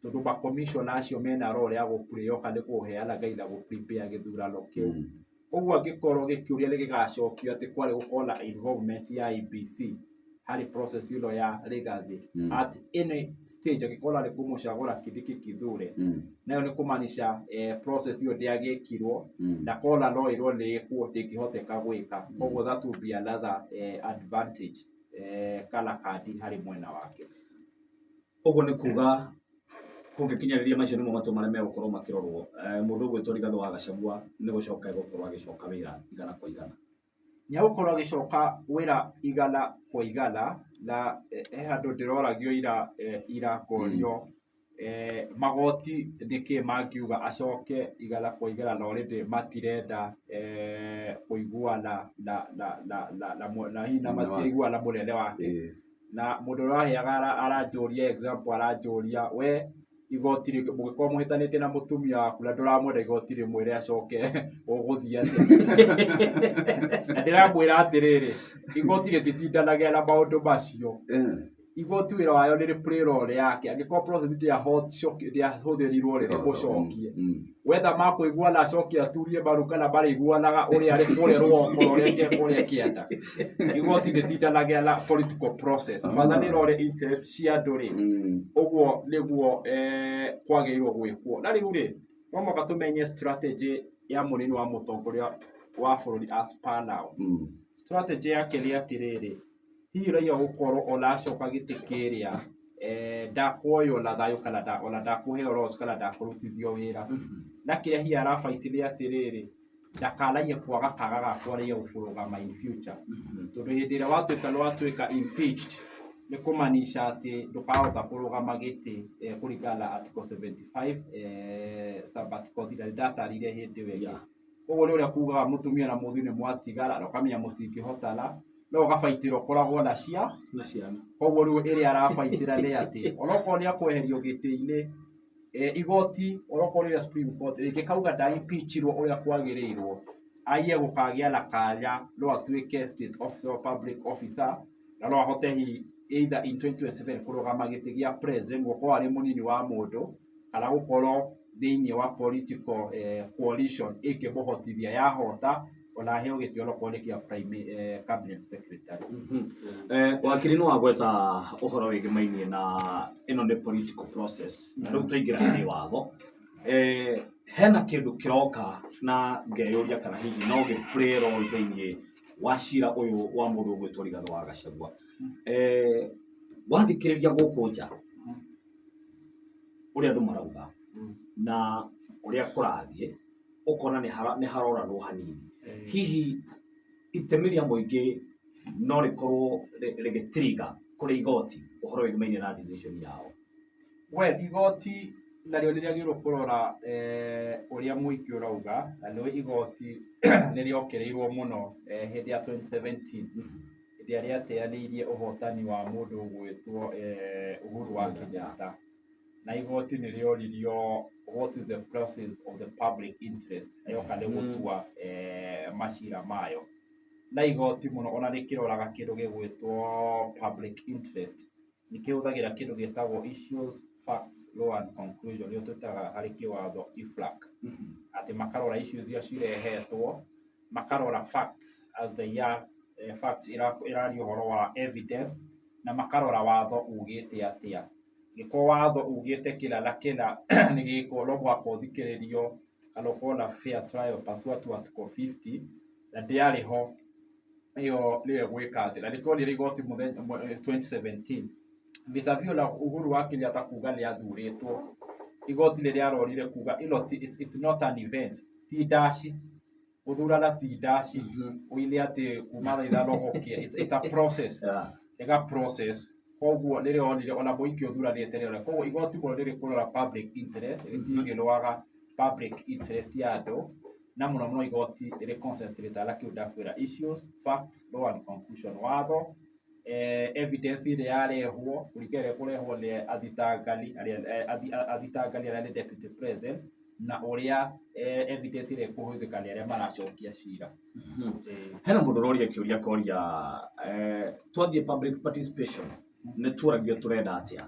tondũ makomishona acio mena role ya gũplay nĩ kũheana guide gũ prepare gĩthurano kĩu. Koguo angĩkorwo gĩkĩũria nĩ gĩgacokio atĩ kwarĩ gũkorwo na involvement ya IEBC harĩ process ĩno ya Rigathĩ at any stage, angĩkorwo arĩ kũmũcagũra Kindiki Kithure, nayo nĩ kũmaanisha process ĩyo ndĩagĩkirwo na kona no ĩrwo nĩ ĩkwo ndĩngĩhoteka gwĩka. Koguo that will be another advantage kana kandi harĩ mwena wake. Ũguo nĩ kuga kũngĩkinyanĩria macio nĩmo matua marĩa megũkorwo makĩrorwo, mũndũ ũgwĩtwo Rigathĩ wa Gachagua nĩ gũcoka egũkorwo agĩcoka wĩra igana kwa igana. Nĩ egũkorwo agĩcoka wĩra igana kwa igana. Na he handũ ndĩroragio ira ngorio magoti nĩkĩ mangiuga acoke igana kwa igana na already matirenda kũiguana na hihi na matiraiguana na mũnene wake. Na mũndũ ũrĩa ũraheaga aranjũria example, aranjũria we igoti mũngĩkorwo mũhĩtanĩtie na mũtumia waku na ndũramwenda, igoti rĩmwĩre acoke, ũgũthiĩ atĩa? Na ndĩramwĩra atĩrĩrĩ, igoti rĩtitindanagia na maũndũ macio. Igoti wĩra wayo nĩ rĩ role yake. Angĩkorwo process ndĩahũthĩrirwo rĩ, rĩmũcokie. Wetha makũiguana acoke aturie maru kana marĩiguanaga ũrĩa arĩ kũrĩa rũgongo rũrĩa kũrĩa kĩanda. Igoti rĩtindanagia na political process. Bata nĩ rore interest cia andũ rĩ, ũguo nĩguo kwagĩrĩirwo gwĩkwo. Na rĩu rĩ, no mũhaka tũmenye strategy ya mũnini wa mũtongoria wa bũrũri as per now. Strategy yake nĩ atĩrĩrĩ, hihi raiya gũkorwo ona acoka gĩtĩ kĩrĩa ndakuoywo na thayũ kana ona ndakũheo loss kana ndakũrutithio wĩra. Na kĩrĩa hihi arabaiti nĩ atĩrĩrĩ, ndakanaiye kwaga kaga ga kwarĩia gũkũrũgama in future. Tondũ hĩndĩ ĩrĩa watuĩka nĩ watuĩka impeached, nĩ kũmanisha atĩ ndũkahota kũrũgama gĩtĩ kũringana na article 75 sub article 3 na nĩndatarĩirie hĩndĩ ĩyo ĩngĩ. Koguo nĩ ũrĩa kugaga mũtumia na mũthuri nĩ mwatigara na ũkamenya mũtingĩhotana, no ũgabaitĩra ũkoragwo na cia na ciana. Koguo rĩu ĩrĩa arabaitĩra nĩ atĩ onokorwo nĩ akweherio gĩtĩ-inĩ, igoti onokorwo nĩ Supreme Court rĩngĩkauga nda impeachirwo ũrĩa kwagĩrĩirwo, aiye gũkagĩa na kanya no atuĩke state officer or public officer, na no ahote hihi either in 2027 kũrũgama gĩtĩ gĩa president, gũkorwo arĩ mũnini wa mũndũ, kana gũkorwo thĩinĩ wa political coalition ĩngĩmũhotithia yahota ona aheo gĩtĩ onokorwo nĩ kĩa prime cabinet secretary. Wakiri nĩ wagweta ũhoro wĩgĩmainie na ĩno nĩ political process, na rĩu twaingĩra harĩ watho, hena kĩndũ kĩroka na ngeyũria kana hihi no gĩ play role thĩinĩ wa cira ũyũ wa mũndũ ũgwĩtwo Rigathĩ wa Gachagua. Wathikĩrĩria gũkũ nja ũrĩa andũ marauga na ũrĩa kũrathiĩ, ũkona nĩ haroranwo hanini. Hihi itemi rĩa mũingĩ no rĩkorwo rĩgĩtiriga kũrĩ igoti ũhoro wĩgĩmainie na decision yao? Well, igoti narĩo nĩ rĩagĩrĩirwo kũrora ũrĩa mũingĩ ũrauga, na nĩ igoti nĩ rĩokĩrĩirwo mũno hĩndĩ ya 2017, hĩndĩ ĩrĩa rĩateanĩirie ũhotani wa mũndũ ũgwĩtwo Uhuru wa Kenyatta. Na igoti nĩ rĩoririo what is the process of the public interest yoka nĩ gũtua macira mayo. Na igoti mũno ona rĩkĩroraga kĩndũ gĩgwĩtwo public interest, nĩ kĩhũthagĩra kĩndũ gĩtagwo issues, facts, law and conclusion, nĩyo twĩtaga harĩ kĩwatho IFLAC. Atĩ makarora issues iria cirehetwo, makarora facts as they are, facts ĩraria ũhoro wa evidence, na makarora watho ugĩte atĩa. Angĩkorwo watho ugĩte kĩna na kĩna nĩ gĩkwo, no mũhaka ũthikĩrĩrio kana ũkorwo na fair trial pursuant to article 50, na ndĩarĩ ho, ĩyo nĩyo ĩgwĩka atĩ. Na nĩkĩo igoti mũthenya 2017 vis-a-vis ona Uhuru wa Kenyatta kuga nĩ athurĩtwo, igoti nĩ rĩarorire kuga ĩno it's not an event, ti ndaci gũthurana, ti ndaci ũine atĩ kuma thaa 5 gũkĩa, it's a process. Ĩga process, koguo nĩ rĩonire ona mũingĩ ũthuranĩte rĩone. Koguo igoti mũno nĩ rĩkũrora public interest, rĩtingĩrwaga public interest ya andũ, na mũno mũno igoti rĩ concentrate na kĩu ndakwĩra, issues, facts, law and conclusion, watho, evidence ĩrĩa yarehwo kũringana ĩrĩa ĩkũrehwo nĩ athitangani arĩa athitangani arĩa nĩ deputy president, na ũrĩa evidence ĩrĩa ĩkũhũthĩka nĩ arĩa maracokia cira. Hena mũndũ ũroria kĩũria koria, twathiĩ public participation nĩ tuoragio tũrenda atĩa,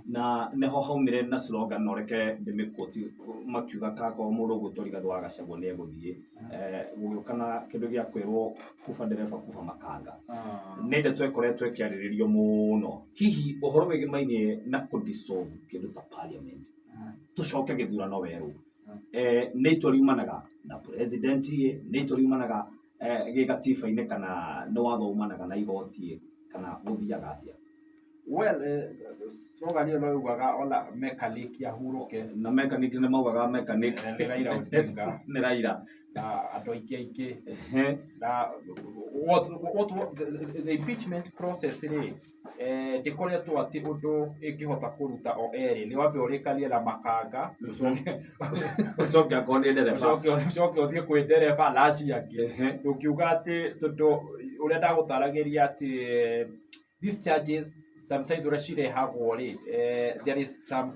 na nĩho haumire na slogan, no reke ndĩmĩquote, makiuga kakorwo mũndũ ũgwĩtwo Rigathĩ wa Gachagua nĩ egũthiĩ, gũgĩũka na kĩndũ gĩa kwĩrwo kuba ndereba kuba makanga. Nĩ ndeto ĩkoretwo ĩkĩarĩrĩrio mũno, hihi ũhoro wĩgĩmainie na kũ dissolve kĩndũ ta parliament tũcoke gĩthurano werũ, nĩ itua riumanaga na president, nĩ itua riumanaga gĩgatiba-inĩ, kana nĩ watho umanaga na igoti, kana gũthiaga atĩa? Well, slogan ĩyo no yugaga ona mechanic ahurũke. Na mechanic nĩ maugaga mechanic Nĩ Raila Odinga. Nĩ Raila. Na andũ aingĩ aingĩ. Na what the impeachment process rĩ, ndĩkoretwo atĩ ũndũ ĩngĩhota kũruta o erĩ, nĩ wambe ũrĩkanie na makanga, ũcoke ũcoke akorwo nĩ ndereba, ũcoke ũthiĩ kwĩ ndereba na acio angĩ. Ndũngiuga atĩ tondũ ũrĩa ndagũtaragĩria atĩ these charges sometimes ũrĩa cirehagwo rĩ, there is some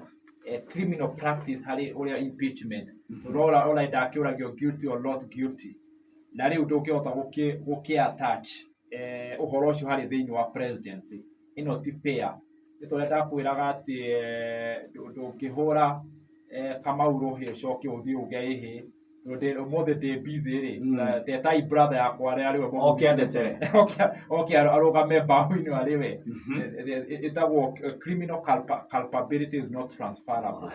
criminal practice harĩ ũrĩa impeachment, tondũ ona ndakĩũragio guilty or not guilty, na rĩu ndũngĩhota gũkĩ attach ũhoro ũcio harĩ thĩinĩ wa presidency ĩno ti fair. Nĩ ta ũrĩa ndakwĩraga atĩ ndũngĩhũra Kamau rũhĩ ũcoke ũthiĩ uge ĩhĩ tondũ ũmũthĩ ndĩ busy rĩ, tetai brother yakwa arĩa arĩ we Oke andetere. Oke arũgame mbaũ-inĩ arĩ we. Ĩtagwo criminal culpability is not transferable.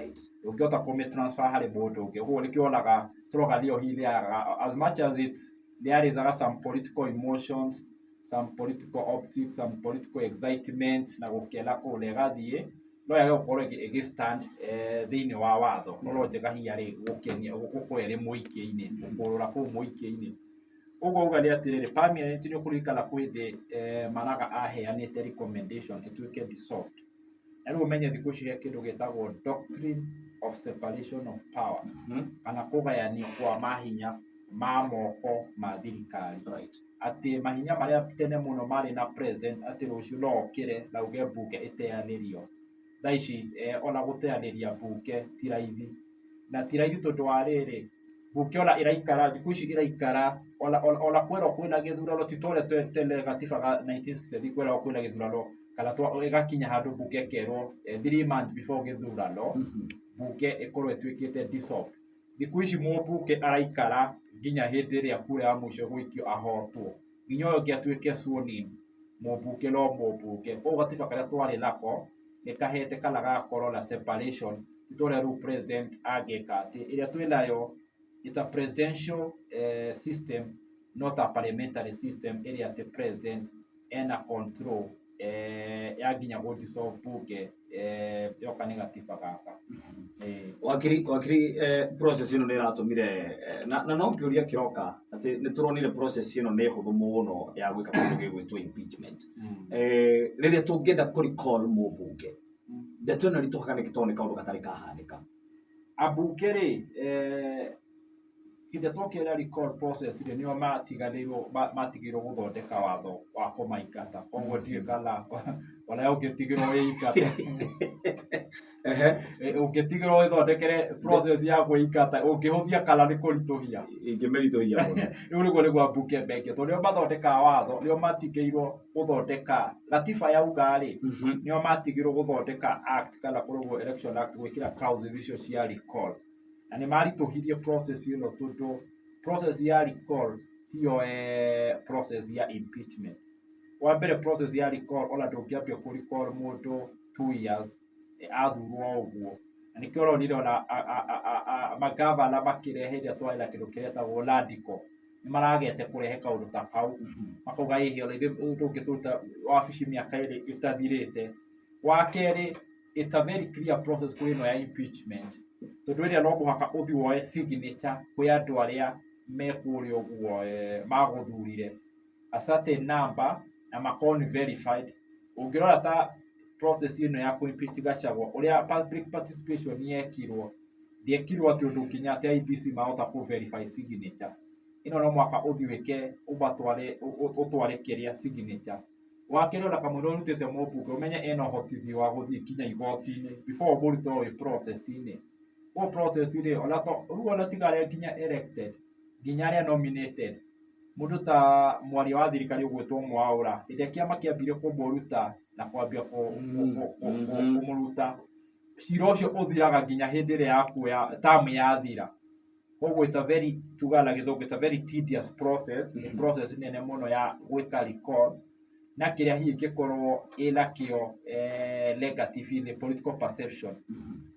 Ndũngĩhota kũmĩ transfer harĩ mũndũ ũngĩ. Ũguo nĩkĩo wonaga slogan ĩyo hihi nĩyagaga, as much as it nĩyarĩzaga some political emotions, some political optics, some political excitement na gũkena kũu na ĩgathiĩ, no yage gũkorwo ĩgĩ stand thĩinĩ wa watho. No no njega hihi arĩ gũkenia gũkorwo ĩrĩ mũingĩ-inĩ, gũkũrũra kũu mũingĩ-inĩ. Ũguo uga nĩ atĩrĩrĩ, permanent nĩ ũkũririkana kwĩ hĩndĩ Maraga aheanĩte recommendation ĩtuĩke dissolved. Na rĩu ũmenye thikũ ici he kĩndũ gĩtagwo doctrine of separation of power, kana kũgayanio kwa mahinya ma moko ma thirikari. Atĩ mahinya marĩa tene mũno marĩ na president atĩ rũciũ no okĩre na uge mbunge ĩteanĩrio. Thaa ici ona gũteanĩria mbunge ti raithi. Na ti raithi tondũ wa rĩrĩ, mbunge ona ĩraikara, thikũ ici ĩraikara, ona kwerwo kwĩna gĩthurano ti ta ũrĩa tene gatiba ga 1963 kweragwo kwĩna gĩthurano, kana ĩgakinya handũ mbunge ĩkerwo 3 months before gĩthurano, mbunge ĩkorwo ĩtuĩkĩte dissolved. Thikũ ici mũmbunge araikara nginya hĩndĩ ĩrĩa kura ya mũico ĩgũikio ahotwo. Nginya ũyũ ũngĩ atuĩke sworn in, mũmbunge no mũmbunge. Koguo gatiba karĩa twarĩ nako nĩ kahete kana gagakorwo na separation, ti ta ũrĩa rĩu president angĩka atĩ ĩrĩa twĩnayo it's a presidential system, not a parliamentary system ĩrĩa atĩ president ena control ya nginya gũ dissolve bunge yoka nĩ gatiba gaka. Wakiri, process ĩno nĩ ĩratũmire na no kĩũria kĩroka atĩ nĩ tũronire process ĩno nĩ hũthũ mũno ya gwĩka kĩndũ gĩgwĩtwo impeachment. Rĩrĩa tũngĩenda kũ recall mũmbunge, ndeto ĩno ĩritũhaga nĩkĩ tondũ nĩ kaũndũ gatarĩ kahanĩka? Ambunge rĩ, hĩndĩ ĩrĩa twokĩra recall process rĩ, nĩo matiganĩirwo, matigĩirwo gũthondeka watho wa kũmaingata. Koguo ndiũĩ kana ona ũngĩtigĩrwo wĩingate, ũngĩtigĩrwo wĩthondekere process ya kwĩingata, ũngĩhũthia kana nĩ kũritũhia? Ingĩmĩritũhia mũno. Rĩu nĩguo nĩguo ambunge meke, tondũ nĩo mathondekaga watho, nĩo matigĩirwo gũthondeka gatiba yauga rĩ, nĩo matigĩirwo gũthondeka act kana kũrũgwo Election Act gwĩkĩra clauses icio cia recall. Na nĩ maritũhirie process ĩno tondũ process ya recall tiyo process ya impeachment. Wa mbere process ya recall ona ndũngĩambia kũ recall mũndũ 2 years athurwo o ũguo. Na nĩkĩo ũronire ona magavana makĩrehe ĩrĩa twarĩ na kĩndũ kĩretagwo LADCO, nĩ maragete kũrehe kaũndũ ta kau, makauga ĩhĩ ona ithuĩ ndũngĩtũruta wabici mĩaka 2 ĩtathirĩte. Wa kerĩ, it's a very clear process kwĩ ĩno ya impeachment, tondũ ĩrĩa no mũhaka ũthiĩ woe signature kwĩ andũ arĩa me kũrĩa ũguo magũthurire a certain number na makorwo nĩ verified. Ũngĩrora ta process ĩno ya kũ-impeach Gachagua, ũrĩa public participation yekirwo, ndĩekirwo atĩ ũndũ nginya atĩ IEBC mahota kũ verify signature. Ĩno no mũhaka ũthiĩ wĩke ũmatware ũtware kĩrĩa signature. Wa kerĩ ona kamũira ũrutĩte mũmbunge ũmenye ena ũhotithio wa gũthiĩ nginya igoti-inĩ before ũmũrute wĩ process-inĩ. Ũguo process rĩ, ona to rĩu ona tiga arĩa nginya elected, nginya arĩa nominated. Mũndũ ta mwaria wa thirikari ũgwĩtwo Mwaũra, hĩndĩ ĩrĩa kĩama kĩambire kũmũruta na kwambia kũmũruta, cira ũcio ũthiraga nginya hĩndĩ ĩrĩa yakuoya term yathira. Koguo it's a very, tugaga na gĩthũngũ, it's a very tedious process, nĩ process nene mũno ya gwĩka recall, na kĩrĩa hihi ĩngĩkorwo ĩnakĩo negative nĩ political perception.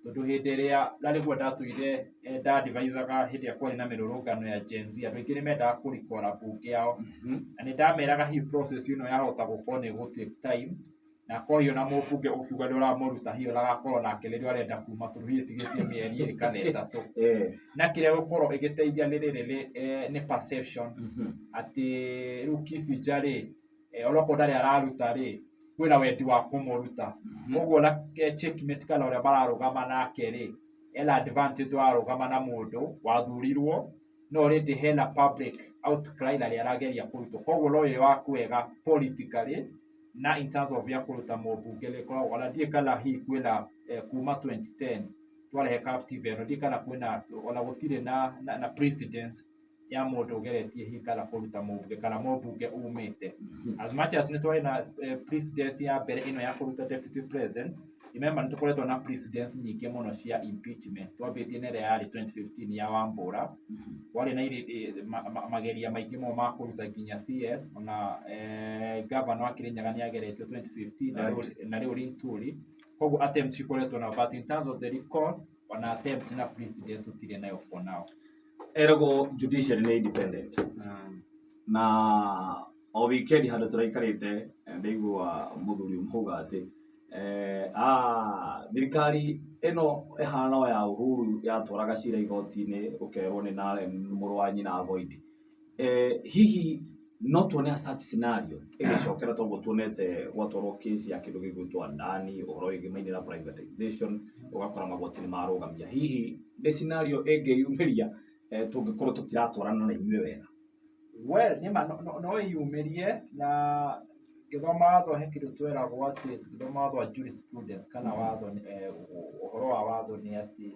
Tondũ hĩndĩ ĩrĩa, na nĩguo ndatũire ndadivisaga hĩndĩ ĩrĩa kwarĩ na mĩrũrũngano ya Gen Z, andũ aingĩ nĩ mendaga kũrikora mbunge yao. Na nĩ ndameraga hihi process ĩno yahota gũkorwo nĩ ĩgũ take time, na akorwo ona mũmbunge ũkiuga nĩ ũramũruta hihi ona agakorwo nake rĩrĩa arenda kuma tondũ hihi ĩtigĩtie mĩeri 2 kana 3. Na kĩrĩa gũkorwo ĩgĩteithia nĩ rĩrĩ nĩ perception atĩ rĩu Kissinger rĩ, onokorwo ndarĩ araruta rĩ, kwĩna wendi wa kũmũruta. Koguo ona checkmate kana ũrĩa mararũgama nake rĩ, ena advantage warũgama na mũndũ wathurirwo, no already hena public outcry na nĩ arageria kũrutwo. Koguo no wĩ wa kwega politically na in terms of ya kũruta mũmbunge nĩ ĩkoragwo, ona ndiũĩ kana hihi kwĩna kuma 2010 twarehe katiba ĩno, ndiũĩ kana kwĩna ona gũtirĩ na precedence Ya mũndũ ũgeretie hihi kana kũruta mũmbunge kana mũmbunge umĩte. As much as nĩ twarĩ na precedence ya mbere ĩno ya kũruta deputy president, remember nĩ tũkoretwo na precedence nyingĩ mũno cia impeachment. Twambĩtie na ĩrĩa yarĩ 2015 ya Wambura, kwarĩ na mageria maingĩ mũno ma kũruta nginya CS, ona governor wa Kirinyaga nĩ ageretio 2015 na na rĩu Linturi. Koguo attempt cikoretwo na, but in terms of the recall, ona attempt na precedence tũtirĩ nayo for now. Eragwo judiciary nĩ independent, na o weekend handũ tũraikarĩte, ndaigua mũthuri ũmwe auga atĩ thirikari ĩno ĩhana o ya Uhuru yatwaraga cira igoti-inĩ ũkerwo nĩ na mũrũ wa nyina avoid. Hihi no tuone a such scenario ĩgĩcokera toguo tuonete gwatwarwo case ya kĩndũ gĩgwĩtwo Adani, ũhoro wĩgĩmaine na privatization, ũgakora magoti nĩ marũgamia? Hihi nĩ scenario ĩngĩyumĩria tũngĩkorwo tũtiratwarana na inyuĩ wega? Well, nĩma no ĩyumĩrie, na ngĩthoma watho he kĩndũ tweragwo atĩ tũgĩthoma watho wa jurisprudence kana watho, ũhoro wa watho nĩ atĩ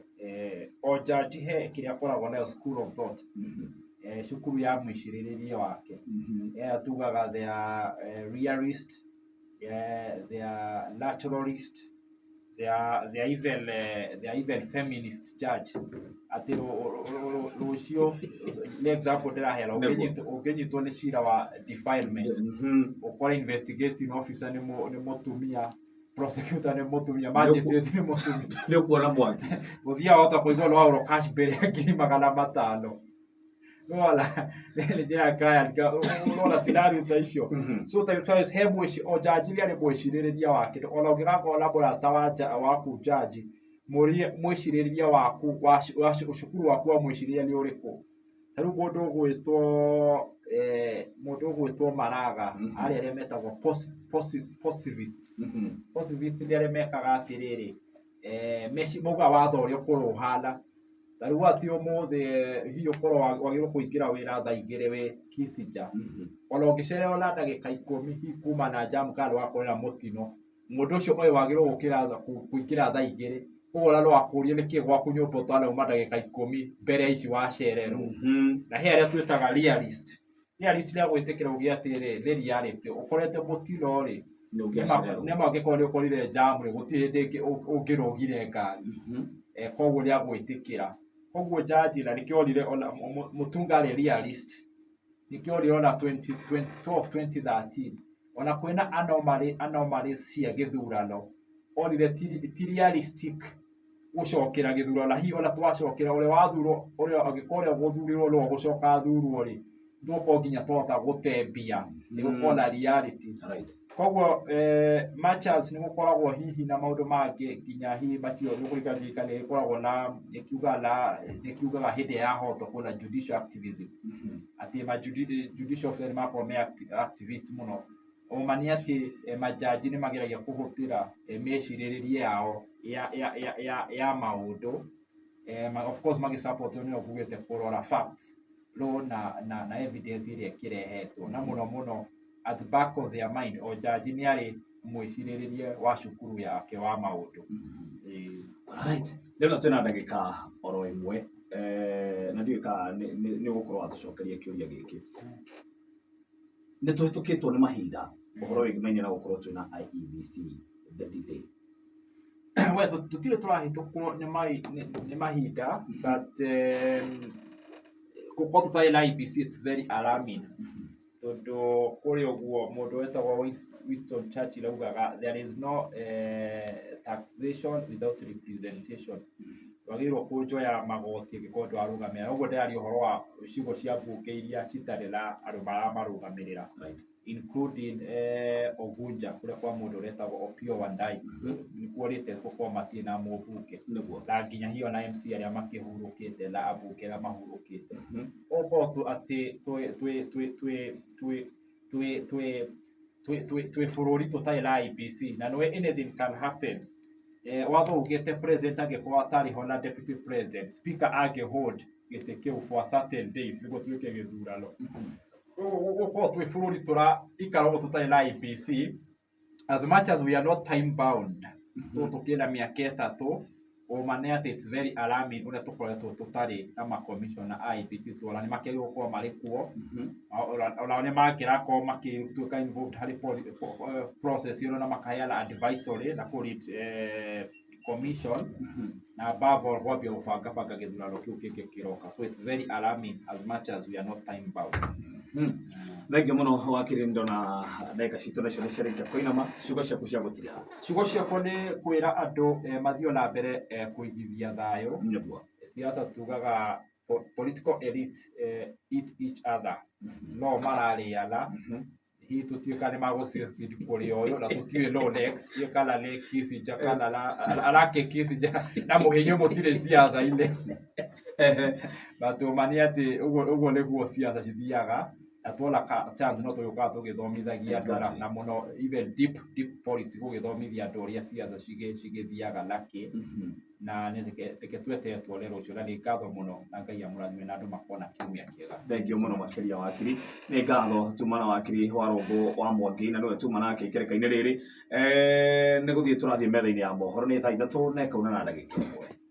o judge he kĩrĩa akoragwo nayo, school of thought, cukuru ya mwĩcirĩrĩrie wake. Tugaga they are realist, they are naturalist, they are even feminist judge, atĩ rũciũ, nĩ example ndĩraheana, ũngĩnyitwo nĩ cira wa defilement, ũkore investigating officer nĩ mũtumia, prosecutor nĩ mũtumia, magistrate nĩ mũtumia. Nĩ ũkuona mwaki. Gũthiaga wahota kũigua nĩ wagũrwo cash bail ya 500,000. Nĩwona nĩ njĩra client ũrona scenario ta icio. So ta he mwĩci o judge nĩ arĩ mwĩcirĩrĩria wake. Ona ũngĩgakorwo na mũrata wa waku judge, mũrie mwĩcirĩrĩria waku wa cukuru waku wa mwĩcirĩrĩria nĩ ũrĩkũ. Ta rĩu mũndũ ũgwĩtwo Maraga, arĩ arĩa metagwo positivist. Positivist nĩ arĩa mekaga atĩrĩrĩ, maugaga watho ũrĩa ũkorwo ũhana ta rĩu, atĩ ũmũthĩ hihi ũkorwo wagĩrĩirwo kũingĩra wĩra thaa 2 wĩ Kisinja, ona ũngĩcererwo na ndagĩka 10 hihi kuma na jam kana nĩwakorera mũtino, mũndũ ũcio oĩ wagĩrĩirwo gũkĩra kũingĩra thaa 2, koguo ona no akũrie nĩkĩ gwaku nyũmba ũtanauma ndagĩka 10 mbere ya ici wacererwo. Na he arĩa twĩtaga realist. Realist nĩ agwĩtĩkĩra uge atĩrĩ, nĩ reality, ũkorete mũtino rĩ, Nĩ ũngĩacererwo. Nĩ ma ũngĩkorwo nĩ ũkorire jam rĩ, gũtirĩ hĩndĩ ĩngĩ ũngĩrũgire ngari. Koguo nĩ agwĩtĩkĩra. Koguo jaji, na nĩkĩo onire ona Mutunga arĩ realist, nĩkĩo onire ona 2012 2013 ona kwĩna anomalies cia gĩthurano, onire ti realistic gũcokera gĩthurano, na hihi ona twacokera ũrĩa wathurwo, ũrĩa angĩkorwo ũrĩa ũgũthurirwo nĩwe ũgũcoka athurwo rĩ, tũgũkorwo nginya twahota gũtembia nĩ gũkorwo na reality. Koguo much as nĩ gũkoragwo hihi na maũndũ mangĩ, nginya hihi macio nĩ kũringana nĩ ĩkoragwo na nĩ na nĩ kiugaga hĩndĩ ĩrĩa yahotwo kwĩna judicial activism, atĩ ma judicial officer nĩ makorwo me activist mũno. Ũma nĩ atĩ majaji nĩ mageragia kũhũthĩra mĩcirĩrĩrie yao ya maũndũ, of course magĩsupport nĩyo ngugĩte kũrora facts, law na evidence ĩrĩa ĩkĩrehetwo, na mũno mũno at the back of their mind o jaji nĩ arĩ mwĩcirĩrĩrie wa cukuru yake wa maũndũ. Ĩĩ. Right. Rĩu na twĩna ndagĩka oro ĩmwe, na ndiũĩ kana nĩ ũgũkorwo watũcokeria kĩũria gĩkĩ. Nĩ tũhĩtũkĩtwo nĩ mahinda ũhoro wĩgimaine na gũkorwo twĩna IEBC, the delay? Well, tũtirĩ tũrahĩtũkwo nĩ mahinda, but gũkorwo tũtarĩ na IEBC, it's very alarming, tondũ kũrĩ ũguo mũndũ wetagwo Winston Churchill augaga, "There is no taxation without representation." Wagĩrĩirwo kũnjoya magoti angĩkorwo ndwarũgamĩrĩra. Ũguo ndĩraria ũhoro wa icigo cia mbunge iria citarĩ na andũ maramarũgamĩrĩra, including Ugunja, kũrĩa kwa mũndũ ũretagwo Opiyo Wandayi, nĩkuo latest gũkorwo matirĩ na mũmbunge, na nginya hiyo na MC arĩa makĩhurũkĩte na ambunge arĩa mahurũkĩte. Ũkorwo tu atĩ twĩ twĩ twĩ twĩ twĩ twĩ twĩ twĩ twĩ bũrũri tũtarĩ na IEBC, na nĩwe anything can happen. Watho ugĩte president angĩkorwo atarĩ ho na deputy president, speaker angĩ hold gĩtĩ kĩu for certain days nĩguo tuĩke gĩthurano. Koguo gũkorwo twĩ bũrũri tũraikara ũguo tũtarĩ na IEBC, as much as we are not time bound, tũkĩna mĩaka 3. Ũma nĩ atĩ it's very alarming ũrĩa tũkoretwo tũtarĩ na makomishona a IEBC, tuona nĩ makĩagĩrĩirwo gũkorwo marĩ kuo. Onao nĩ mangĩrakorwo makĩtuĩka involved harĩ process ĩno na makaheana advisory na kũ lead commission, na above all kwambia gũbanga banga gĩthurano kĩu kĩngĩ kĩroka. So it's very alarming, as much as we are not time bound. Thengiũ mũno, wakiri. Ndona ndagĩka citũ nacio nĩ ciarĩkia kũinama. Ciugo ciaku cia gũtiriha? Ciugo ciakwa nĩ kwĩra andũ mathiĩ na mbere kũigithia thayũ. Siasa tugaga political elite eat each other, no mararĩana. Hihi tũtiũĩ kana nĩ magũsucceed kũrĩa ũyũ na tũtiũĩ no next tiũĩ kana nĩ Kissinger kana arake Kissinger na mũhĩnyũ mũtirĩ siasa-inĩ, but ũma nĩ atĩ ũguo nĩguo siasa cithiaga, na tuona ka chance no tũgĩũkaga tũgĩthomithagia andũ na mũno even deep deep policy, gũgĩthomithia andũ ũrĩa siasa cigĩthiaga nakĩ. Na nĩ reke twetere tuone rũciũ, na nĩ ngatho mũno, na Ngai amũrathime na andũ makorwo na kiumia kĩega. Thengiũ mũno makĩria, wakiri. Nĩ ngatho tuma na wakiri wa Rũngũ wa Mwangi, na nĩwe tuma nake ikereka-inĩ rĩrĩ. Nĩ gũthiĩ tũrathiĩ metha-inĩ ya mohoro. Nĩ thaa 3 na ĩkauna na ndagĩka 1.